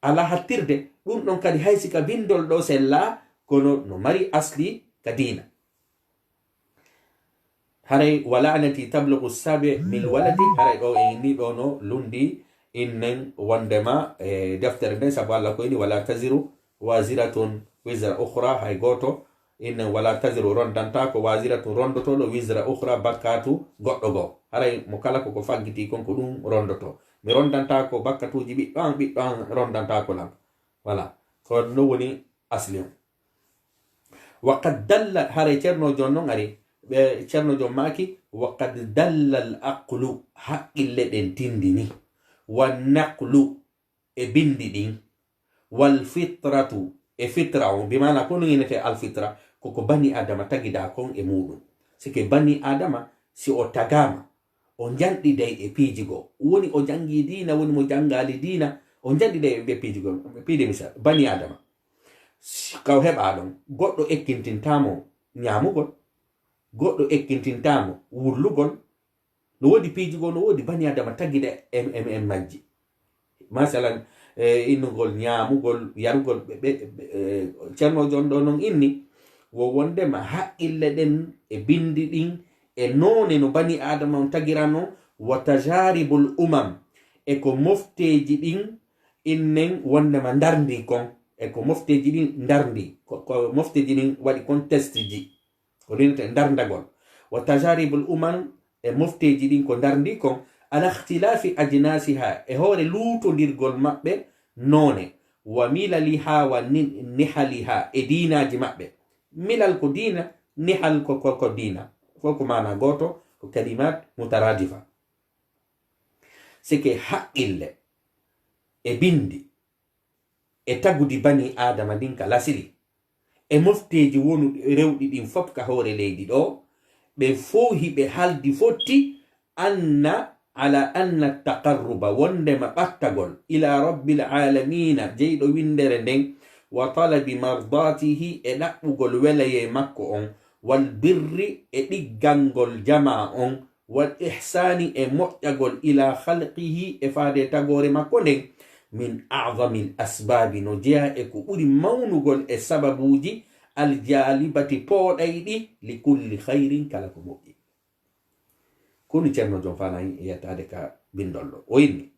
Alaa hattirde, ɗum ɗon kadi hay si ka bindol ɗo sella, kono no mari asli ka diina. Haray, "Wa la'nati tablugu sabi min waladi", haray ɗo en ni ɗo no lundi innen wondema e deftere nden, sabu Allah ko ini, "Wala taziru waziratun wizra ukhra", hay gooto Innen wala taziru rondantaako, waziratun rondotooɗo, wizra ukhra, bakkatu goɗɗo goo. Haray mo kala ko ko faggiti kon ko ɗum rondotoo. Mi rondantaako bakkatuuji ɓiɗɗo an, ɓiɗɗo an rondantaako lan. Wala. Ko ɗum woni asli on. Wa qad dalla, haray Ceerno Jon non ari, ɓe Ceerno Jon maaki, wa qad dalla al aqlu, haqqille ɗen tindini. والنقل e bindi ɗin, والفطرة e fitra on, bi maana ko no innete alfitra, koko bani adama tagida kon e muɗum. Sike bani adama, si o tagama, o janɗiday e piiji goo. Woni o jangi diina, woni mo jangali diina, o janɗiday e piiji goo. Piide misal, bani adama, si ka o heɓa ɗon, goɗɗo ekkintintamo ñamugol, goɗɗo ekkintintamo wullugol, no woodi piiji goo, no woodi bani adama tagida e, e, e majji. Masalan, e, innugol, ñaamugol, yarugol, ɓe, ɓe, ɓe, e, Ceerno Jon ɗo non inni, wo wondema haqqille ɗen e bindi ɗin, e noone no bani adama on tagirano, وتجارب الأمم, e ko mofteeji ɗin innen wondema ndarndi kon, e ko mofteeji ɗin ndarndi, ko, ko mofteeji ɗin waɗi kon test ji. Ko ɗin te ndarndagol. وتجارب الأمم, e mofteeji ɗin ko ndarndi kon, على اختلاف أجناسها, e hoore luutondirgol maɓɓe noone, ومللها ونحلها, e diinaaji maɓɓe. Milal ko diina, nihal ko, ko, ko diina. Fof ko maana gooto, ko kalimaat mutaraadifa. Sike haqqille e bindi e tagudi bani adama ndin ka lasiri, e mofteeji wonuɗi rewɗi ɗin fof ka hoore leydi ɗo, ɓe fow hiɓe haldi fotti, أن على أن التقرب, wondema ɓattagol, إلى رب العالمين, jeyɗo winndere nden, وطلب مرضاته, e ɗaɓɓugol welayee makko on, والبر, e ɗiggangol jamaa on, والإحسان, e moƴƴagol, إلى خلقه, e faade tagoore makko nden, من أعظم الأسباب, no jeyaa e ko ɓuri mawnugol e sababuuji, الجالبة, pooɗayɗi, لكل خير, kala ko moƴƴi. Kunu Ceerno Jon Fana yettaade ka bindol ɗo. O inni,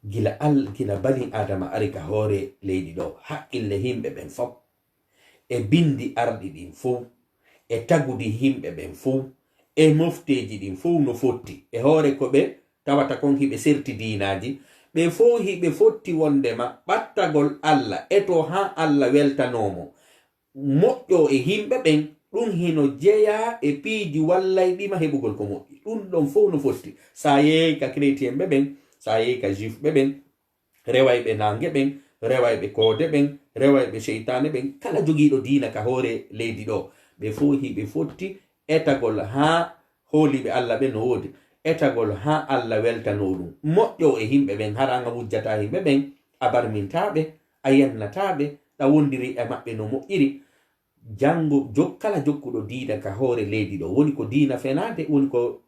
gila al-, gila bani Adama ari ka hoore leydi ɗo, haqqille himɓe ɓen fof, e bindi arɗi ɗin fow, e tagudi himɓe ɓen fow, e mofteeji ɗin fow no fotti, e hoore ko ɓe tawata kon hiɓe serti diinaaji, ɓe fow hiɓe fotti wondema ɓattagol Alla, eto haa Alla weltanoo mo, moƴƴo e himɓe ɓen, ɗum hino jeyaa e piiji wallayɗi ma heɓugol ko moƴƴi. Ɗum ɗon fow no fotti. Sa yehi ka chrétien ɓe ɓen, sa yehi ka juif ɓe ɓen, rewayɓe naange ɓen, rewayɓe koode ɓen, rewayɓe seytaane ɓen, kala jogiiɗo diina ka hoore leydi ɗo, ɓe fow hiɓe fotti etagol haa hooliiɓe Alla ɓen no woodi, etagol haa Alla weltanoo ɗum. Moƴƴo e himɓe ɓen, hara an a wujjataa himɓe ɓen, a barmintaa ɓe, a yennataa ɓe, ɗa wondiri e maɓɓe no moƴƴiri. Janngo, jok-, kala jokkuɗo diina ka hoore leydi ɗo, woni ko diina fenaande, woni ko,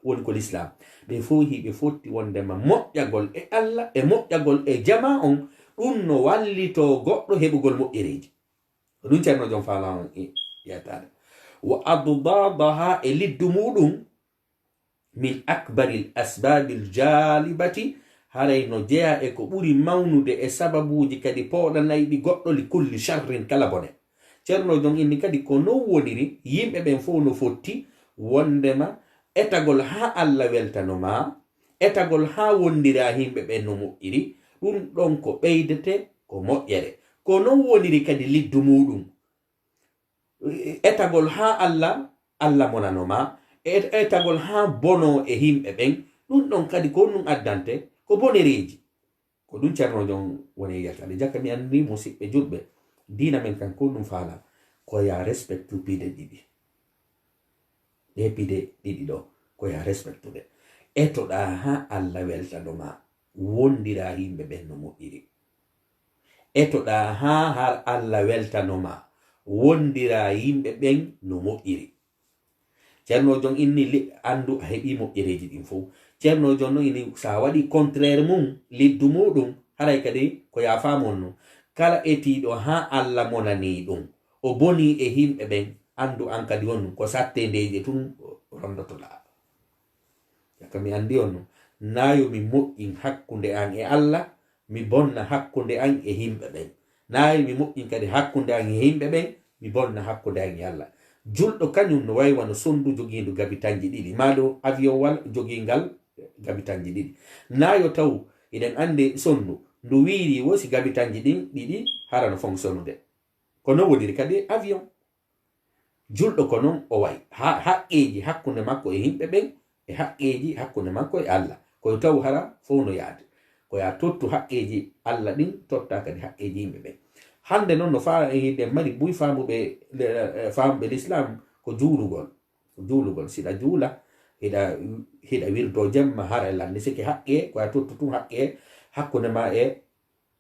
woni ko Lislaam. Ɓe fow hiɓe fotti wondema moƴƴagol e Alla, e moƴƴagol e jamaa on, ɗum no wallitoo goɗɗo heɓugol moƴƴereeji. Ko ɗum Ceerno Jon Fana on i-, yettaade. وأضدادها, e liddu muuɗum, من أكبر الأسباب الجالبة, haray no jeyaa e ko ɓuri mawnude e sababuuji kadi pooɗanayɗi goɗɗo, لكل شر, kala bone. Ceerno Jon inni kadi ko non woniri, yimɓe ɓen fow no fotti wondema etagol haa Alla weltano ma, etagol haa wondiraa yimɓe ɓen no moƴƴiri, ɗum ɗon ko ɓeydete ko moƴƴere. Ko non woniri kadi liddu muuɗum. Etagol haa Alla, Alla monano ma, e-, etagol haa bono e yimɓe ɓen, ɗum ɗon kadi ko ɗum addante, ko bonereeji. Ko ɗum Ceerno Jon woni e yaltande. Jaka mi anndi musidɓe julɓe, diina men kan ko ɗum faala, ko ya respectu piide ɗiɗi. Ɗee piide ɗiɗi ɗo, ko ya respectude. Etoɗaa haa Alla weltano ma, wondiraa yimɓe ɓen no moƴƴiri. Etoɗaa haa har Alla weltano ma, wondiraa yimɓe ɓen no moƴƴiri. Ceerno Jon inni li-, anndu a heɓii moƴƴereeji ɗin fow. Ceerno Jon no inni, so a waɗii contraire mum, liddu muuɗum, haray kadi ko yaafaama on non. Kala etiiɗo haa Alla monanii ɗum, o bonii e yimɓe ɓen, anndu an kadi on ko satteendeeje tun ronndotoɗaa. Jaka mi anndi on non, naa yo mi moƴƴin hakkunde an e Alla, mi bonna hakkunde an e yimɓe ɓen. Naa yo mi moƴƴin kadi hakkunde an e yimɓe ɓen, mi bonna hakkunde an e Alla. Julɗo kañum no way wano sonndu jogiindu gabitanji ɗiɗi, maa ɗo avion wal jogiingal gabitanji ɗiɗi. Naa yo taw, iɗen anndi sonndu, ndu wiiri wo si gabitanji ɗin ɗiɗi hara no fonctionnude. Ko non woniri kadi avion. Julɗo ko non o wayi. Ha-, haqqeeji hakkunde makko e yimɓe ɓen, e haqqeeji hakkunde makko e Alla. Koye taw hara fof no yaade. Ko ya tottu haqqeeji Allah ɗin, totta kadi haqqeeji yimɓe ɓen. Hannde noon no faa, hiɗen mari buy faamuɓe, le-, eh, faamuɓe l'islam ko juulugol. Ko juulugol. Siɗa juula, hiɗa, hiɗa wirdo jemma hara e lannde. Sike haqqe, ko ya tottu tun haqqe hakkunde ma e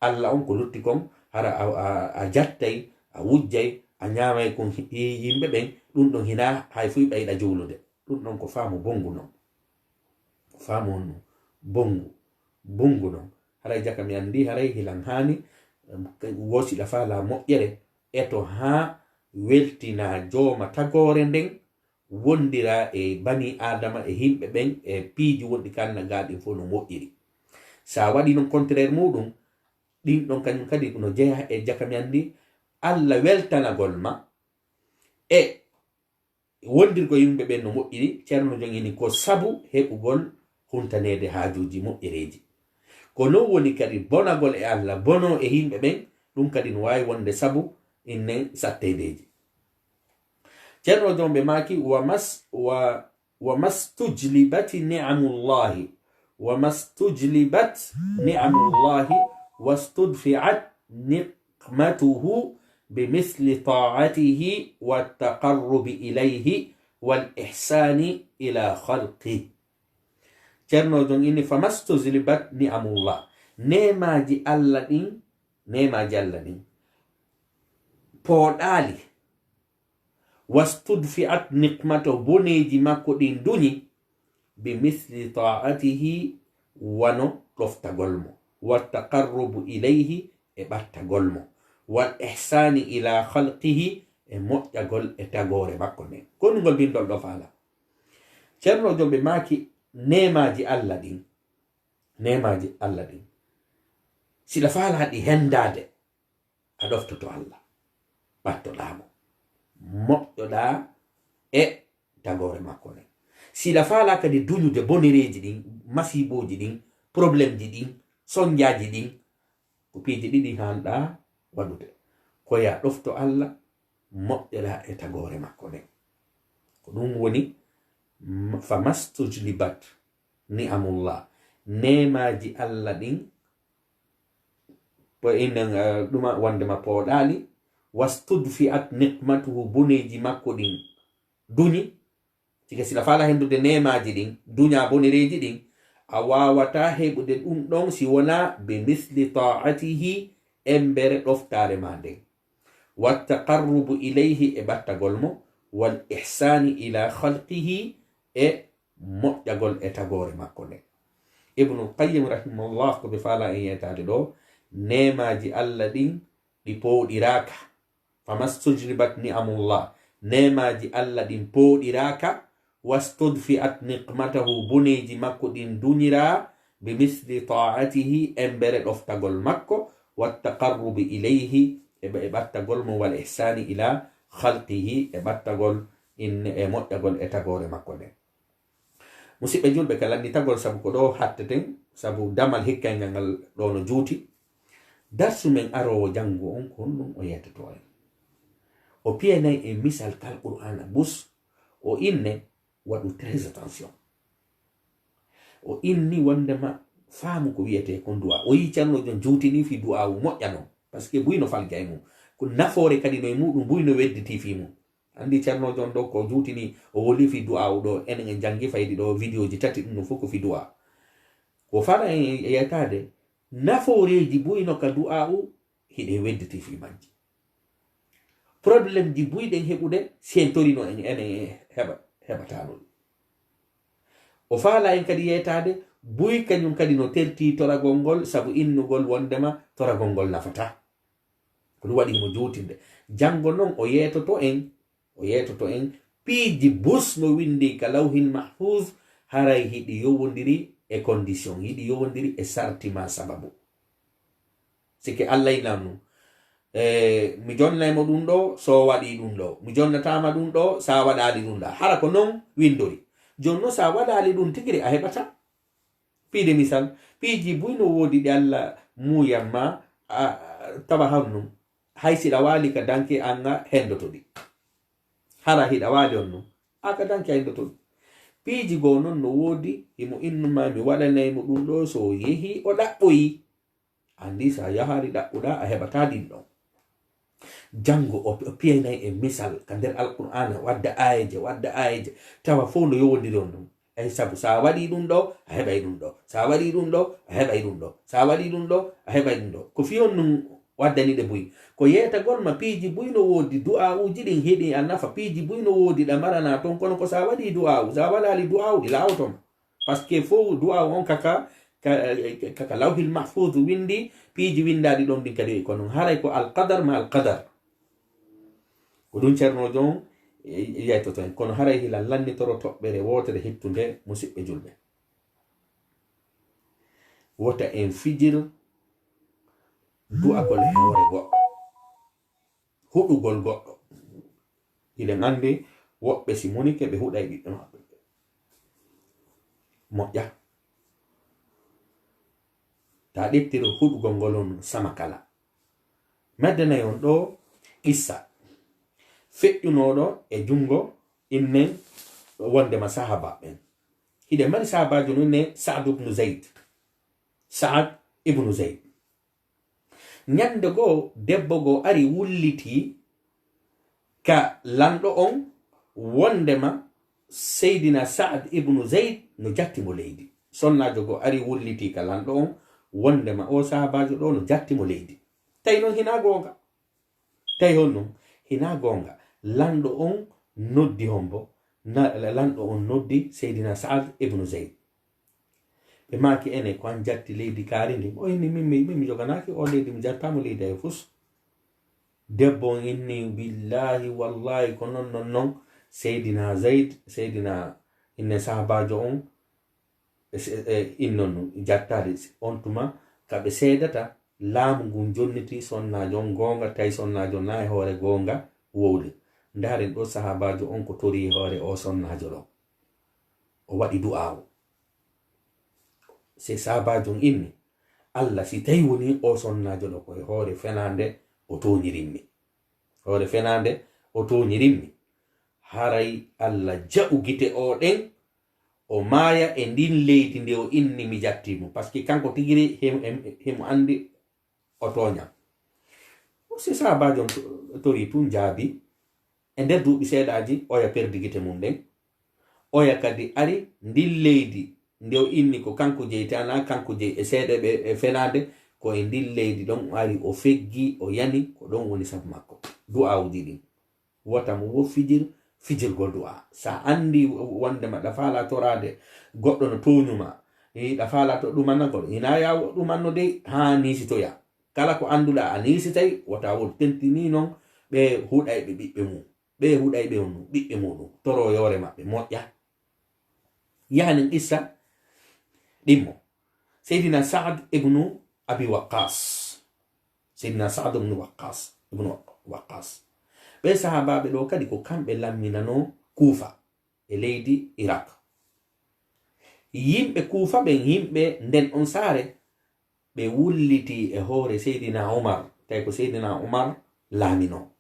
Allah on ko lutti kon, hara a, a, a jattay, a wujjay, a ñaamay kon hi-, hi-, yimɓe ɓen, ɗun ɗon hinaa hay fuy ɓeyɗa juulude. Ɗun ɗon ko faamu bonngu non. Ko faamu on non. Bonngu. Bonngu non. Haray jaka mi anndi, haray hilan haani, em, ka-, woo siɗa faalaa moƴƴere, eto haa weltinaa jooma tagoore nden, wondira e bani Aadama e yimɓe ɓen e piiji wonɗi ka annagaaɗin fof no moƴƴiri. Sa waɗi non contraire muɗum, ɗin ɗon kañum kadi no jeyaa e jaka mi anndi, Allah weltanagol ma e wondirgol yimɓe ɓen no moƴƴiri, Ceerno Jon ini ko sabu heɓugol huntaneede haajuuji moƴƴereeji. Ko non woni kadi bonagol e Allah, bonoo e yimɓe ɓen, ɗum kadi no waawi wonde sabu innen satteedeeji. Ceerno Jon ɓe maaki, wa mas-, wa, wa mastujlibat ni'amullahi, wa mastujlibat ni'amullahi, wastudfi'at niqmatuhu bi misli ta'atihi wa taqarrubi ilayhi wal ihsani ila khalqi. Ceerno Jon ini, fa mastujlibat ni'amullah. Neemaaji Allah ɗin, neemaaji Allah ɗin pooɗaali. Wastudfi'at niqmatahu, boneeji makko ɗin duñi, bi misli ta'atihi, wano ɗoftagol mo, wa taqarrubu ilayhi, e ɓattagol mo, wal ihsani ila khalqihi, e moƴƴagol e tagoore makko nden. Konngol bindol ɗo faala. Ceerno Jon ɓe maaki neemaaji Allah ɗin, neemaaji Allah ɗin, siɗa faala ɗi hendaade, a ɗoftoto Allah, ɓattoɗaa mo, moƴƴoɗaa e tagoore makko nden. Siɗa faalaa kadi duñude bonereeji ɗin, masiibooji ɗin, problemji ɗin, sonjaaji ɗin, ko piiji ɗiɗi haanɗaa waɗude. Ko ya ɗofto Allah, moƴƴoɗaa e tagoore makko nden. Ko ɗum woni, m-, fa mastujlibat ni'amullah, neemaaji Allah ɗin, ko enen, eh, ɗuma wondema pooɗaali, wastudfi'at niqmatuhu, boneeji makko ɗin duñi. Sike siɗa faala hendude neemaaji ɗin, duñaa bonereeji ɗin, a waawataa heɓude ɗum ɗon si wonaa bi misli ta'atihi, embere ɗoftaare ma nden. Wa taqarrubu ilayhi, e ɓattagol mo, wal ihsani ila khalqihi, e moƴƴagol e tagoore makko nden. Ibnul Qayyim rahimahullah ko ɓe faala en yeetaade ɗo, neemaaji Allah ɗin ɗi pooɗiraaka. Famastujlibat ni'amullah, neemaaji Allah ɗin pooɗiraaka, wastudfi'at niqmatahu, boneeji makko ɗin duñiraa, bi misli ta'atihi, embere ɗoftagol makko, wa taqarrubi ilayhi, e ɓe-, e ɓattagol mo, wal ihsani ila khalqihi, e ɓattagol inne, e moƴƴagol e tagoore makko nden. Musidɓe julɓe, ka lannditagol, sabu ko ɗo hatteten, sabu damal hikkayngal ngal ɗo no juuti. Darsu men aroowo janngo on, ko honɗum o yeetoto en? O piyanay en misal kal Qur'aana bus, o inne, waɗu très attention. O inni wondema faamu ko wiyetee kon du'a. O yii Ceerno Jon juutini fii du'aawu moƴƴa non. Parce que buy no falja e mum. Ko nafoore kadi no e muɗum, buy no wedditi fii mum. Anndi Ceerno Jon ɗo ko juutini, o woli fii du'aawu ɗo, enen en janngi faydi ɗo, vidéoji tati ɗum no fof ko fii du'a. Ko fala en e yeetaade, nafooreeji buy no ka du'aawu, hiɗe wedditi fii majji. Problemeji buy ɗen heɓude, sentorino en, enen en heɓa, heɓataano ɗum. O faala en kadi yeetaade, buy kañum kadi no terti toragol ngol, sabu innugol wondema toragol ngol nafataa. Ko ɗum waɗi himo juutinde. Janngo non o yeetoto en, o yeetoto en piiji bus no winndi ka Lawhil Mahfuz, haray hiɗi yowondiri e condition, hiɗi yowondiri e sarti ma sababu. Sikke Allah inam ɗum. E, mi jonnay mo ɗum ɗo, so o waɗi ɗum ɗo. Mi jonnataa ma ɗum ɗo, so a waɗaali ɗum ɗa. Hara ko non winndori. Jooni non, so a waɗaali ɗum tigiri, a heɓataa. Piide misal, piiji buy no woodi ɗi Allah muuyan ma, a, a, tawa hannum. Hay siɗa waali ka danki an a hendoto ɗi. Hara hiɗa waali on non, a ka danki a hendoto ɗi. Piiji goo noon no woodi, himo innuma mi waɗanay mo ɗum ɗoo, so o yehii o ɗaɓɓoyi. Anndi so a yahaali ɗaɓɓuɗaa, a heɓataa ɗin ɗon. Janngo o, o piyaynay e misal ka nder Alqur'aana, wadda aayeeje, wadda aayeeje, tawa fow no yowondiri on ɗum. Eyi, sabu so a waɗii ɗum ɗoo, a heɓay ɗum ɗoo. So a waɗii ɗum ɗoo, a heɓay ɗum ɗoo. So a waɗii ɗum ɗoo, a heɓay ɗum ɗoo. Ko fii honɗum waddani ɗe buy? Ko yeetagol ma piiji buy no woodi, du'aa'uuji ɗin hiɗi a nafa, piiji buy no woodi ɗa maranaa ton, kono ko so a waɗii du'aa'u, so a waɗaali du'aa'u, ɗi laawoto ma. Parce que fow du'aa'u on kaka, ka, kaka Lawhil Mahfuuz winndi, piiji winndaaɗi ɗon ɗin kadi ko non. Haray ko alqadar ma alqadar. Ko ɗum Ceernoojo on, e, e, yaytoto en. Kono haray hila lannitoro toɓɓere wootere hittunde, musiɓɓe julɓe. Wota en fijir du'agol e hoore goɗɗo. Huɗugol goɗɗo. Hiɗen anndi woɓɓe si munike ɓe huɗay ɓiɓɓe maɓɓe. Moƴƴa. Ta ƴettiro huɗugol ngol on sama kala. Meddanay on ɗoo qissa feƴƴunooɗo e junngo innen wondema sahaaba ɓen. Hiɗen mari sahaabaajo no inne Sa'd ibn Zayd. Sa'd ibn Zayd. Ñannde goo, debbo goo ari wullitii ka lanɗo on wondema Seydina Sa'd ibn Zayd no jatti mo leydi. Sonnaajo goo ari wullitii ka lanɗo on wondema oo sahaabaajo ɗoo no jatti mo leydi. Tawi non hinaa goonga. Tawi honɗum? Hinaa goonga. Lanɗo on noddi hombo? Na-, lanɗo on noddi Seydina Sa'd ibn Zayd. Ɓe maaki, ene, ko an jatti leydi kaari ndi. O inni, min mi, min mi joganaaki o leydi, mi jattaama leydi hay fus. Debbo on inni, billaahi, wallaahi, ko non, non, non. Seydina Zayd, Seydina inne sahabaajo on, e, e, innon ɗum, jattaade on tuma, ka ɓe seedata, laamu ngun jonniti sonnaajo on goonga, tawi sonnaajo on na e hoore goonga wowle. Ndaaren ɗo sahabaajo on ko torii hoore o sonnaajo ɗo. O waɗi du'aawu. Se sahabaajo on inni, "Allah, si tawi woni o sonnaajo ɗo ko e hoore fenaande o tooñirimmi. Hoore fenaande o tooñirimmi. Haray Allah jaɓu gite o ɗen, o maaya e ndin leydi nde o inni mi jatti mo." Parce que kanko tigiri himo, himo, himo anndi o tooña. Si sahabaajo on to-, torii tun jaabi, e nder duuɓi seeɗaaji, oya perdi gite mum ɗen. Oya kadi ari ndin leydi nde o inni ko kanko jeyi, te ana kanko jeyi e seeɗe ɓe e fenaande, ko e ndin leydi ɗon o ari o feggi, o yani, ko ɗon woni sabu makko. Du'aawuji ɗin. Wota mo wo fijir, fijirgol du'a. Sa andi wondema ɗa faala toraade goɗɗo no tooñuma, e ɗa faala to ɗumanagol, hina ya ɗumanno dey, haa niisitoya. Kala ko anduɗa a niisitay, wota wol tentini non ɓe huɗayɓe ɓiɓɓe mum. Ɓe huɗayɓe on ɓiɓɓe muɗum, toroyoore maɓɓe moƴƴa. Yahanen qissa ɗimmo. Seydina Sa'd ibnu Abi Waqqas. Seydina Sa'd ibnu Waqqas, ibnu Waqqas. Ɓe sahaabaaɓe ɗo kadi ko kamɓe lamminano Kuufa e leydi Irak. Yimɓe Kuufa ɓen, yimɓe nden on saare, ɓe wulliti e hoore Seydina Umar, tawi ko Seydina Umar laamino.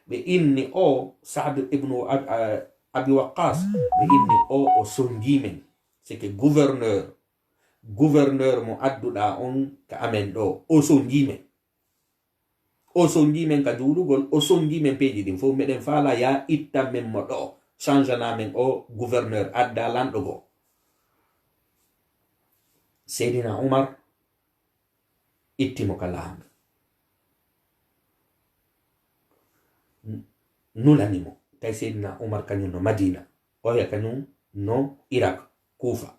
Ɓe inni o Sa'd ibnu Ab-, a-, Abi Waqqas, ɓe inni o, o sonji men. C'est que gouverneur, gouverneur mo adduɗa on ka amen ɗo, o sonji men. O sonji men ka juulugol, o sonji men peeji ɗin fof. Meɗen faala ya ittan men mo ɗo, changana men o gouverneur, adda lanɗo goo. Seydina Umar itti mo ka laamu. N-, nulani mo. Tawi Seydina Umar kañum no Madina. Oya kañum no Irak, Kuufa.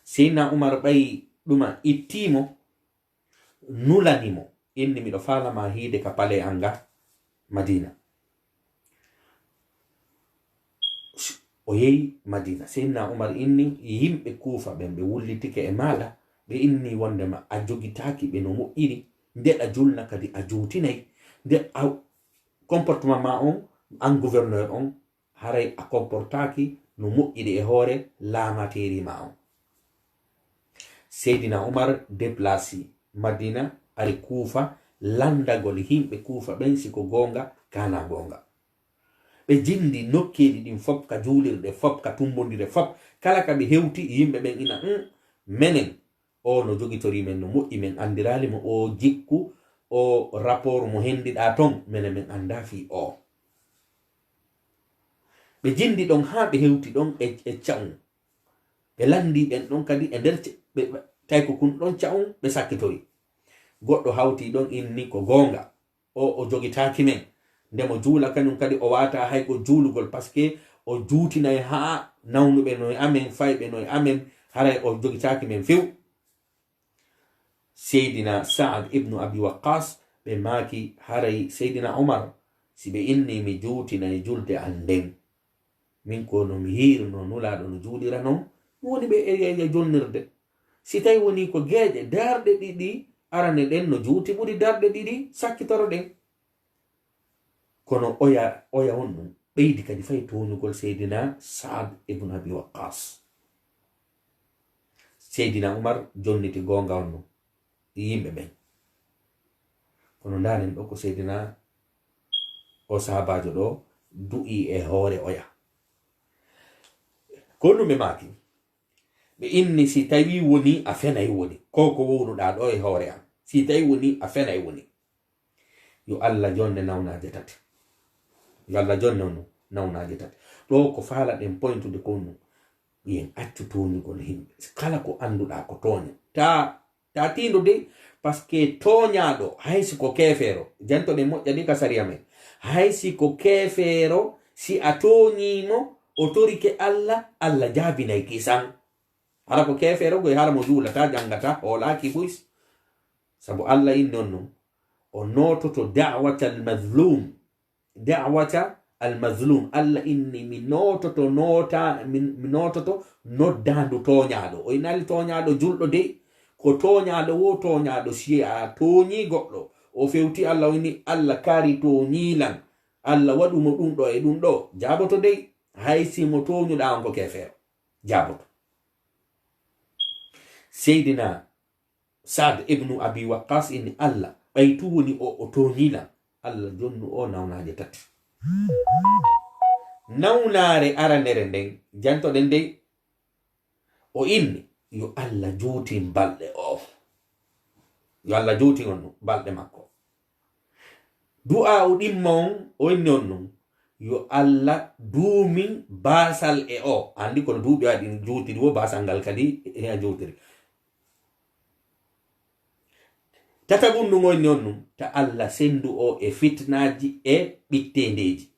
Seydina Umar ɓay ɗuma itti mo, nulani mo, inni, "Miɗo faalama hiide ka pale an nga Madina." O yehi Madina. Seydina Umar inni, "Yimɓe Kuufa ɓen, ɓe wullitike e maaɗa, ɓe inni wondema a jogitaaki ɓe no moƴƴiri, nde ɗa julna kadi a juutinay, nde a, comportement ma on, an gouverneur on, haray a comportaaki no moƴƴiri e hoore laamateeri ma on." Seydina Umar déplacé Madina, ari Kuufa, landagol yimɓe Kuufa ɓen si ko goonga, kana goonga. Ɓe jindi nokkeeli ɗin fop, ka juulirɗe fop, ka tumbondire fop. Kala ka ɓe hewti, yimɓe ɓen ina, "Mm, menen, o no jogitori men no moƴƴi, men andiraali mo, o jikku, o rapport mo hendiɗaa ton, menen men andaa fii o." Ɓe jindi ɗon haa ɓe hewti ɗon e, e ca'un. Ɓe landi ɓen ɗon kadi e nder ce-, ɓe, ɓe, tawi ko kun ɗon ca'un ɓe sakkitori. Goɗɗo hawti ɗon inni ko goonga. O, o jogitaaki men. Nde mo juula kañum kadi o waata hay ko juulugol, parce que o juutinay haa nawnuɓe no e amen, fayɓe no e amen, haray o jogitaaki men few. Seydina Saad ibnu Abi Waqqas, ɓe maaki, haray Seydina Umar, si ɓe inni mi juutinay julde an nden, min ko no mi hiiruno Nulaaɗo no juulira non, ɗum woni ɓe e, e, e jonnirde. Si tawi woni ko geeƴe, darɗe ɗiɗi arane ɗen no juuti ɓuri darɗe ɗiɗi sakkitoro ɗen. Kono oya, oya on ɗum ɓeydi kadi fay tooñugol Seydina Saad ibn Abi Waqqas. Seydina Umar jonniti goonga on ɗum e yimɓe ɓen. Kono ndaanen ɗo ko Seydina o sahabaajo ɗo du'i e hoore oya. Ko ɗum ɓe maaki. Ɓe inni, si tawi woni a fenay woni, ko ko wowluɗaa ɗo e hoore am. Si tawi woni a fenay woni. Yo Allah jonne nawnaaje tati. Yo Allah jonne on nawnaaje tati. Ɗo ko faalaɗen pointude ko ɗum. Yen accu tooñugol yimɓe. Kala ko annduɗaa ko tooña. Ta, ta tiindo de, parce que tooñaaɗo, hay si ko keefeero, jantoɗen moƴƴa de ka sariya men. Hay si ko keefeero, si a tooñii mo, o torike Allah, Allah jaabinay kisan. Hara ko keefeero goy, hara mo juulata, jangata, hoolaaki buy. Sabu Allah inni on non, o noototo da'wata al-mazlum. Da'wata al-mazlum. Allah inni mi noototo noota-, mi, mi noototo noddaandu tooñaaɗo. O inali tooñaaɗo julɗo de, ko tooñaaɗo wo tooñaaɗo. Si a tooñii goɗɗo, o fewti Allah, o inni, "Allah kari tooñii lan. Allah waɗu mo ɗum ɗo e ɗum ɗo." Jaaboto dey, hay si mo tooñuɗaa on ko keefeero. Jaaboto. Seydina Saad ibnu Abi Waqqas inni, Allah, ɓay tu woni o, o tooñii lan, Allah jonnu o nawnaaje tati. Nawnaare aranere nden, jantoɗen dey, o inni, yo Allah juutin balɗe o. Yo Allah juutin on balɗe makko. Du'a o ɗimma on, o inni on non, yo Allah duumin baasal e o. Andi kono duuɓi aɗin juutiri wo baasal ngal kadi e a juutiri. Tataɓun ɗum o inni on ɗum, ta Allah sendu o e fitnaaji e ɓitteendeeji.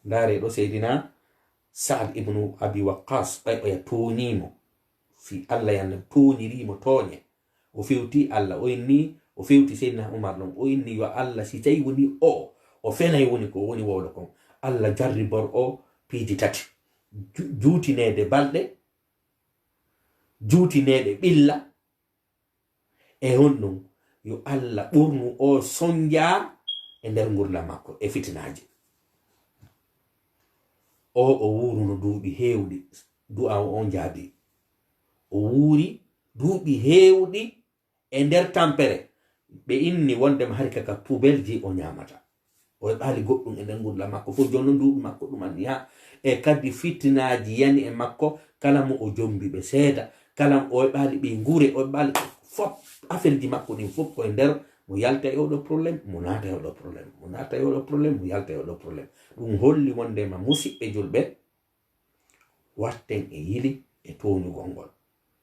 Ndaare ɗo Seydina Saad ibnu Abi Waqqas, ɓay oya tooñiimo, fii Allah yalla tooñiriimo tooñe. O fewti Allah, o inni, o fewti Seydina Umar ɗon, o inni, yo Allah, si tawi woni o, o fenay woni ko woni wowlo kon, Allah jarribor o piiji tati. Ju-, juutineede balɗe, juutineede ɓilla, e honɗum? Yo Allah ɓurnu o sonja e nder ngurdam makko e fitinaaji. O, o wuuruno duuɓi heewɗi, du'a o on jaabi. O wuuri duuɓi heewɗi e nder tampere. Ɓe inni wondema hari kaka pubelji o ñaamata. O heɓaali goɗɗum e nder ngurdam makko fof. Jooni noon duuɓi makko ɗum anniya. E kadi fitinaaji yani e makko, kala mo o jombi ɓe seeda, kala mo o heɓaali ɓe ngure, o heɓaali fof, affaire ji makko ɗin fof ko e nder, mo yalta e oɗo problème, mo naata e oɗo problème, mo naata e oɗo problème, mo yalta e oɗo problème. Ɗum holli wondema musiɓɓe julɓe, watten e yili e tooñugol ngol.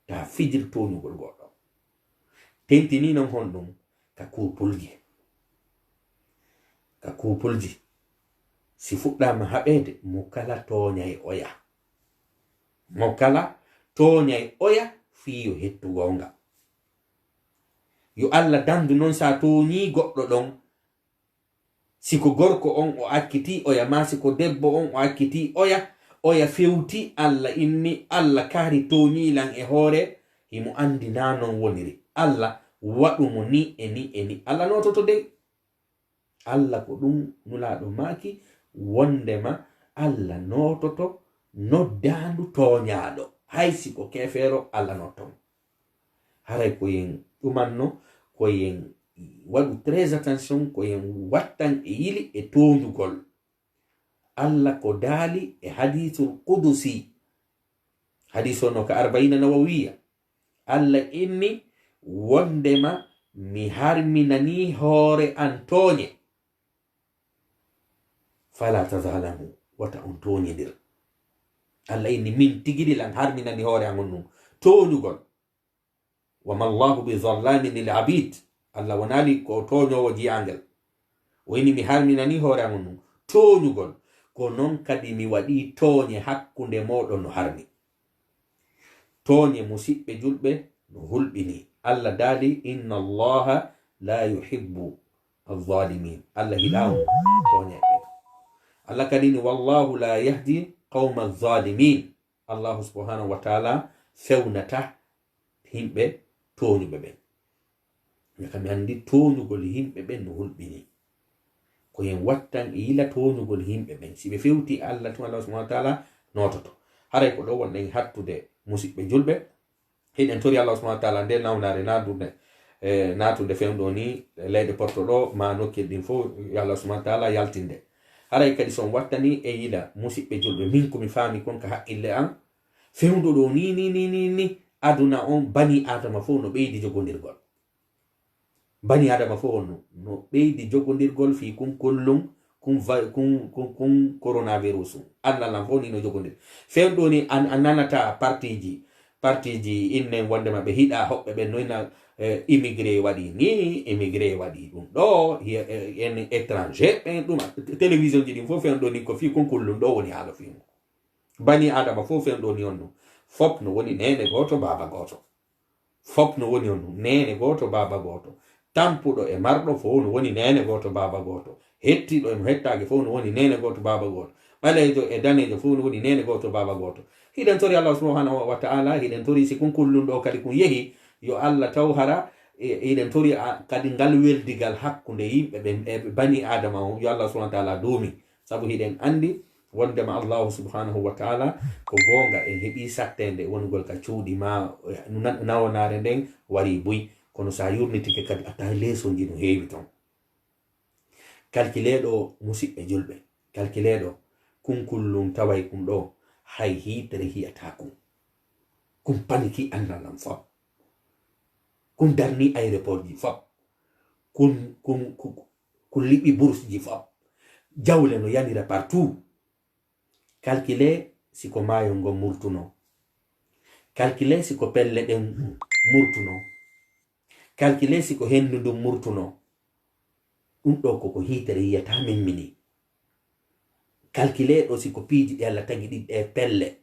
Ta fijir tooñugol goɗɗo. Tentini non honɗum ka kuupulji. Ka kuupulji, si fuɗɗaama haɓeede, mo kala tooñay oya. Mo kala tooñay oya fii yo hettu goonga. Yo Allah dandu non sa tooñii goɗɗo ɗon, si ko gorko on o accitii oya, maa si ko debbo on o accitii oya, oya fewti Allah inni, Allah kaari tooñii lan e hoore, himo anndi naa non woniri. Allah waɗu mo ni e ni e ni. Allah noototo dey. Allah ko ɗum Nulaaɗo maaki, wondema Allah noototo noddaandu tooñaaɗo. Hay si ko keefeero, Allah nootto mo. Haray ko yen ɗumanno, ko yen Waɗu très attention ko en wattan e yili e tooñugol. Allah ko daali e hadiisul qudusi. Hadiis on no ka Arba'iina Nawawiya. Allah inni wondema mi harminani hoore an tooñe. Fala tazalamu, wata on tooñindir. Allah inni min tigi di lan harminani hoore an on nun tooñugol. Wa ma Allahu bi zallamin lil abid. Allah wonaali ko tooñoowo jiyaangel. O inni mi harminani hoore an on nun tooñugol. Ko non kadi mi waɗi tooñe hakkunde mooɗon no harmi. Tooñe musiɓɓe julɓe no hulɓini. Allah daali, inna Allaha la yuhibbu al-zalimin. Allah hiɗa on tooñeɓe. Allah kadi ni, wallahu la yahdi qawma zalimin. Allahu subhanahu wa ta'ala fewnata himɓe tooñuɓe ɓen. Ɓe kam anndi tooñugol himɓe ɓen no hulɓini. Ko en wattan e yila tooñugol himɓe ɓen. Si ɓe fewti Allah tun, Allah subhanahu wa ta'ala noototo. Haray ko ɗo wonɗen hattude musiɓɓe julɓe. Hiɗen tori Allah subhanahu wa ta'ala nde nawnaare naatude, e, naatude fewndo ni leyɗe porto ɗo, ma nokkil ɗin fof, yo Allah subhanahu wa ta'ala yaltinde. Haray kadi so on wattani e yila musiɓɓe julɓe, min ko mi faami kon ka haqqille an, fewndo ɗo ni, ni, ni, ni, ni, aduna on bani Adama fof no ɓeydi jogondirgol. Bani Adama fof on no, no ɓeydi jogondirgol fii kun kullum, kun va-, kun, kun, kun coronavirus. Annalan fof ni no jogondir. Fewndo ni an, a nanata partiji, partiji innen wondema ɓe hiɗa hoɓɓe ɓen no ina, eh, immigré waɗi ni, immigré waɗi ɗum ɗo, hiya, eh, en étranger ɓen ɗum. Télévision ji ɗin fof fewndo ni ko fii kun kullum ɗo woni haala fii mun. Bani Adama fof fewndo ni on no. Fop no woni neene gooto, baaba gooto. Fop no woni on nun, neene gooto, baaba gooto. Tampuɗo e marɗo fof no woni neene gooto, baaba gooto. Hettiiɗo e mo hettaaki fof no woni neene gooto, baaba gooto. Ɓaleejo e daneejo fof no woni neene gooto, baaba gooto. Hiɗen tori Allah subhanahu wa ta'ala, hiɗen tori si kun kullum ɗo kadi kun yehi, yo Allah taw hara, e, hiɗen tori a, kadi ngal weldigal hakkunde yimɓe ɓen e bani Adama on, yo Allah subhanahu wa ta'ala duumi. Sabu hiɗen anndi wondema Allahu subhanahu wa ta'ala ko goonga, en heɓii satteende wonugol ka cuuɗi ma, na-, nawonaare nden warii buy. Kono so a yurnitike kadi, a tawi leesonji no heewi ton. Kalkilee ɗo, musiɓɓe julɓe, kalkilee ɗo, kun kullum taway kun ɗo, hay hiitere hiyataa kun. Kun paniki annal an fop. Kun darni aéroport ji fop. Kun, kun, kun, kun liɓi bourse ji fop. Jawle no yanira partout. Calculer si ko maayo ngo murtuno. Calculer si ko pelle ɗen murtuno. Calculer si ko hendu ndun murtuno. Ɗum ɗo koko hiitere yiyata min mini. Calculer ɗo si ko piiji ɗi Allah tagi ɗi ɗe pelle.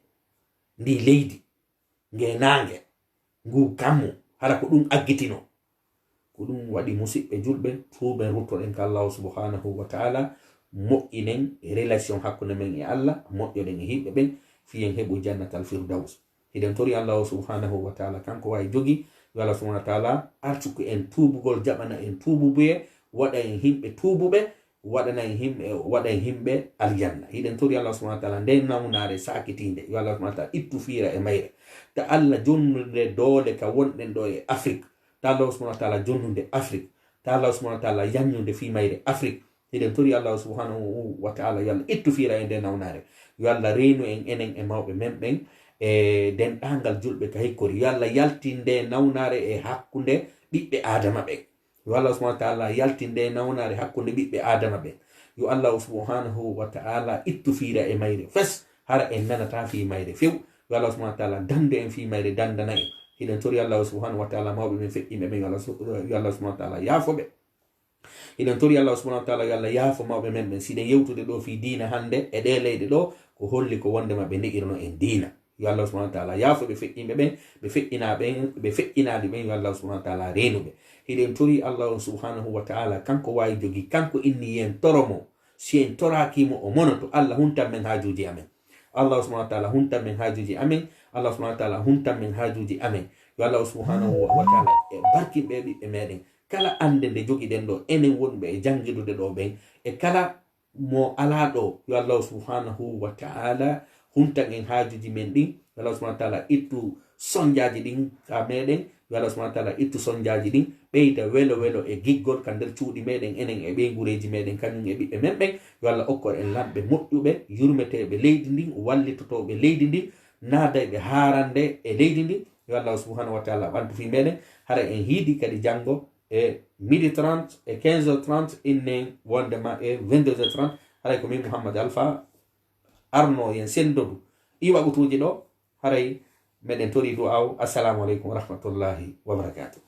Ndi leydi. Ngee naange, nguu kammu, hara ko ɗum aggitino. Ko ɗum waɗi, musiɓɓe julɓe, tuuben, ruttoɗen ka Allahu subhanahu wa ta'ala, moƴƴinen relation hakkunde men e Allah, moƴƴoɗen e yimɓe ɓen, fii en heɓu jannatal firdaus. Hiɗen tori Allahu subhanahu wa ta'ala, kanko waawi jogi, yo Allah subhanahu wa ta'ala artuku en tuubugol, jaɓana en tuububuye, waɗa en yimɓe tuubuɓe, waɗana en yimɓe, waɗa en yimɓe aljanna. Hiɗen tori Allah subhanahu wa ta'ala nde nawnaare sakitiinde, yo Allah subhanahu wa ta'ala ittu fiira e mayre. Ta Allah jonnude doole ka wonɗen ɗo e Afrik. Ta Allah subhanahu wa ta'ala jonnude Afrik. Ta Allah subhanahu wa ta'ala yanñude fii mayre Afrik. Hiɗen tori Allah subhanahu wa ta'ala yo Allah ittu fiira e nde nawnaare. Yo Allah reenu en enen e mawɓe men ɓen e denɗaangal julɓe ka hikkori. Yo Allah yaltin nde nawnaare e hakkunde ɓiɓɓe Aadama ɓen. Yo Allah subhanahu wa ta'ala yaltin nde nawnaare hakkunde ɓiɓɓe Aadama ɓen. Yo Allah subhanahu wa ta'ala ittu fiira e mayre fes, hara en nanataa fii mayre few. Yo Allah subhanahu wa ta'ala dandu en fii mayre, dandana en. Hiɗen tori Allah subhanahu wa ta'ala mawɓe men feƴƴinɓe ɓen, yo Allah su-, yo Allah subhanahu wa ta'ala yaafo ɓe. Hiɗen tori Allah subhanahu wa ta'ala yo Allah yaafo mawɓe men ɓen. Si hiɗen yewtude ɗo fii diina hannde e ɗee leyɗe ɗo, ko holli ko wondema ɓe nde'irno en diina. Yo Allah subhanahu wa ta'ala yaafo ɓe feƴƴinɓe ɓen, ɓe feƴƴinaa ɓen, ɓe feƴƴinaali ɓen, yo Allah subhanahu wa ta'ala reenu ɓe. Hiɗen tori Allah subhanahu wa ta'ala, kanko waawi jogi, kanko inni yen toro mo. Si en toraaki mo, o monoto. Allah huntan men haajuuji amen. Allah subhanahu wa ta'ala huntan men haajuuji amen. Allah subhanahu wa ta'ala huntan men haajuuji amen. Yo Allah subhanahu wa ta'ala e barkin ɓe ɓiɓɓe meɗen. Kala annde nde jogiɗen ɗo, enen wonɓe e janngidude ɗo ɓen, e kala mo alaa ɗo, yo Allah subhanahu wa ta'ala huntan en haajuuji men ɗin. Yo Allah subhanahu wa ta'ala ittu sonjaaji ɗin ka meɗen, Yo Allah subhanahu wa taala ittu sonjaaji ɗin, ɓeyda welo welo e giggol ka nder cuuɗi meɗen, enen e ɓeyngureeji meɗen, kañum e ɓiɓɓe men ɓen. Yo Allah okkor en lamɓe moƴƴuɓe, yurmeteeɓe leydi ndin, wallitotooɓe leydi ndin, naadayɓe haarande e leydi ndin. Yo Allah subhanahu wa taala ɓantu fii meɗen. Hara en hiidi kadi janngo e midi trente e quinze heures trente, innen wondema e vingt-deux heures trente. Haray ko min Mouhammad Alpha arno yen senndodu ɗi waqtuuji ɗo. Haray meɗen tori du'aaw. Assalamu aleykum wa rahmatullahi wa barakatuh.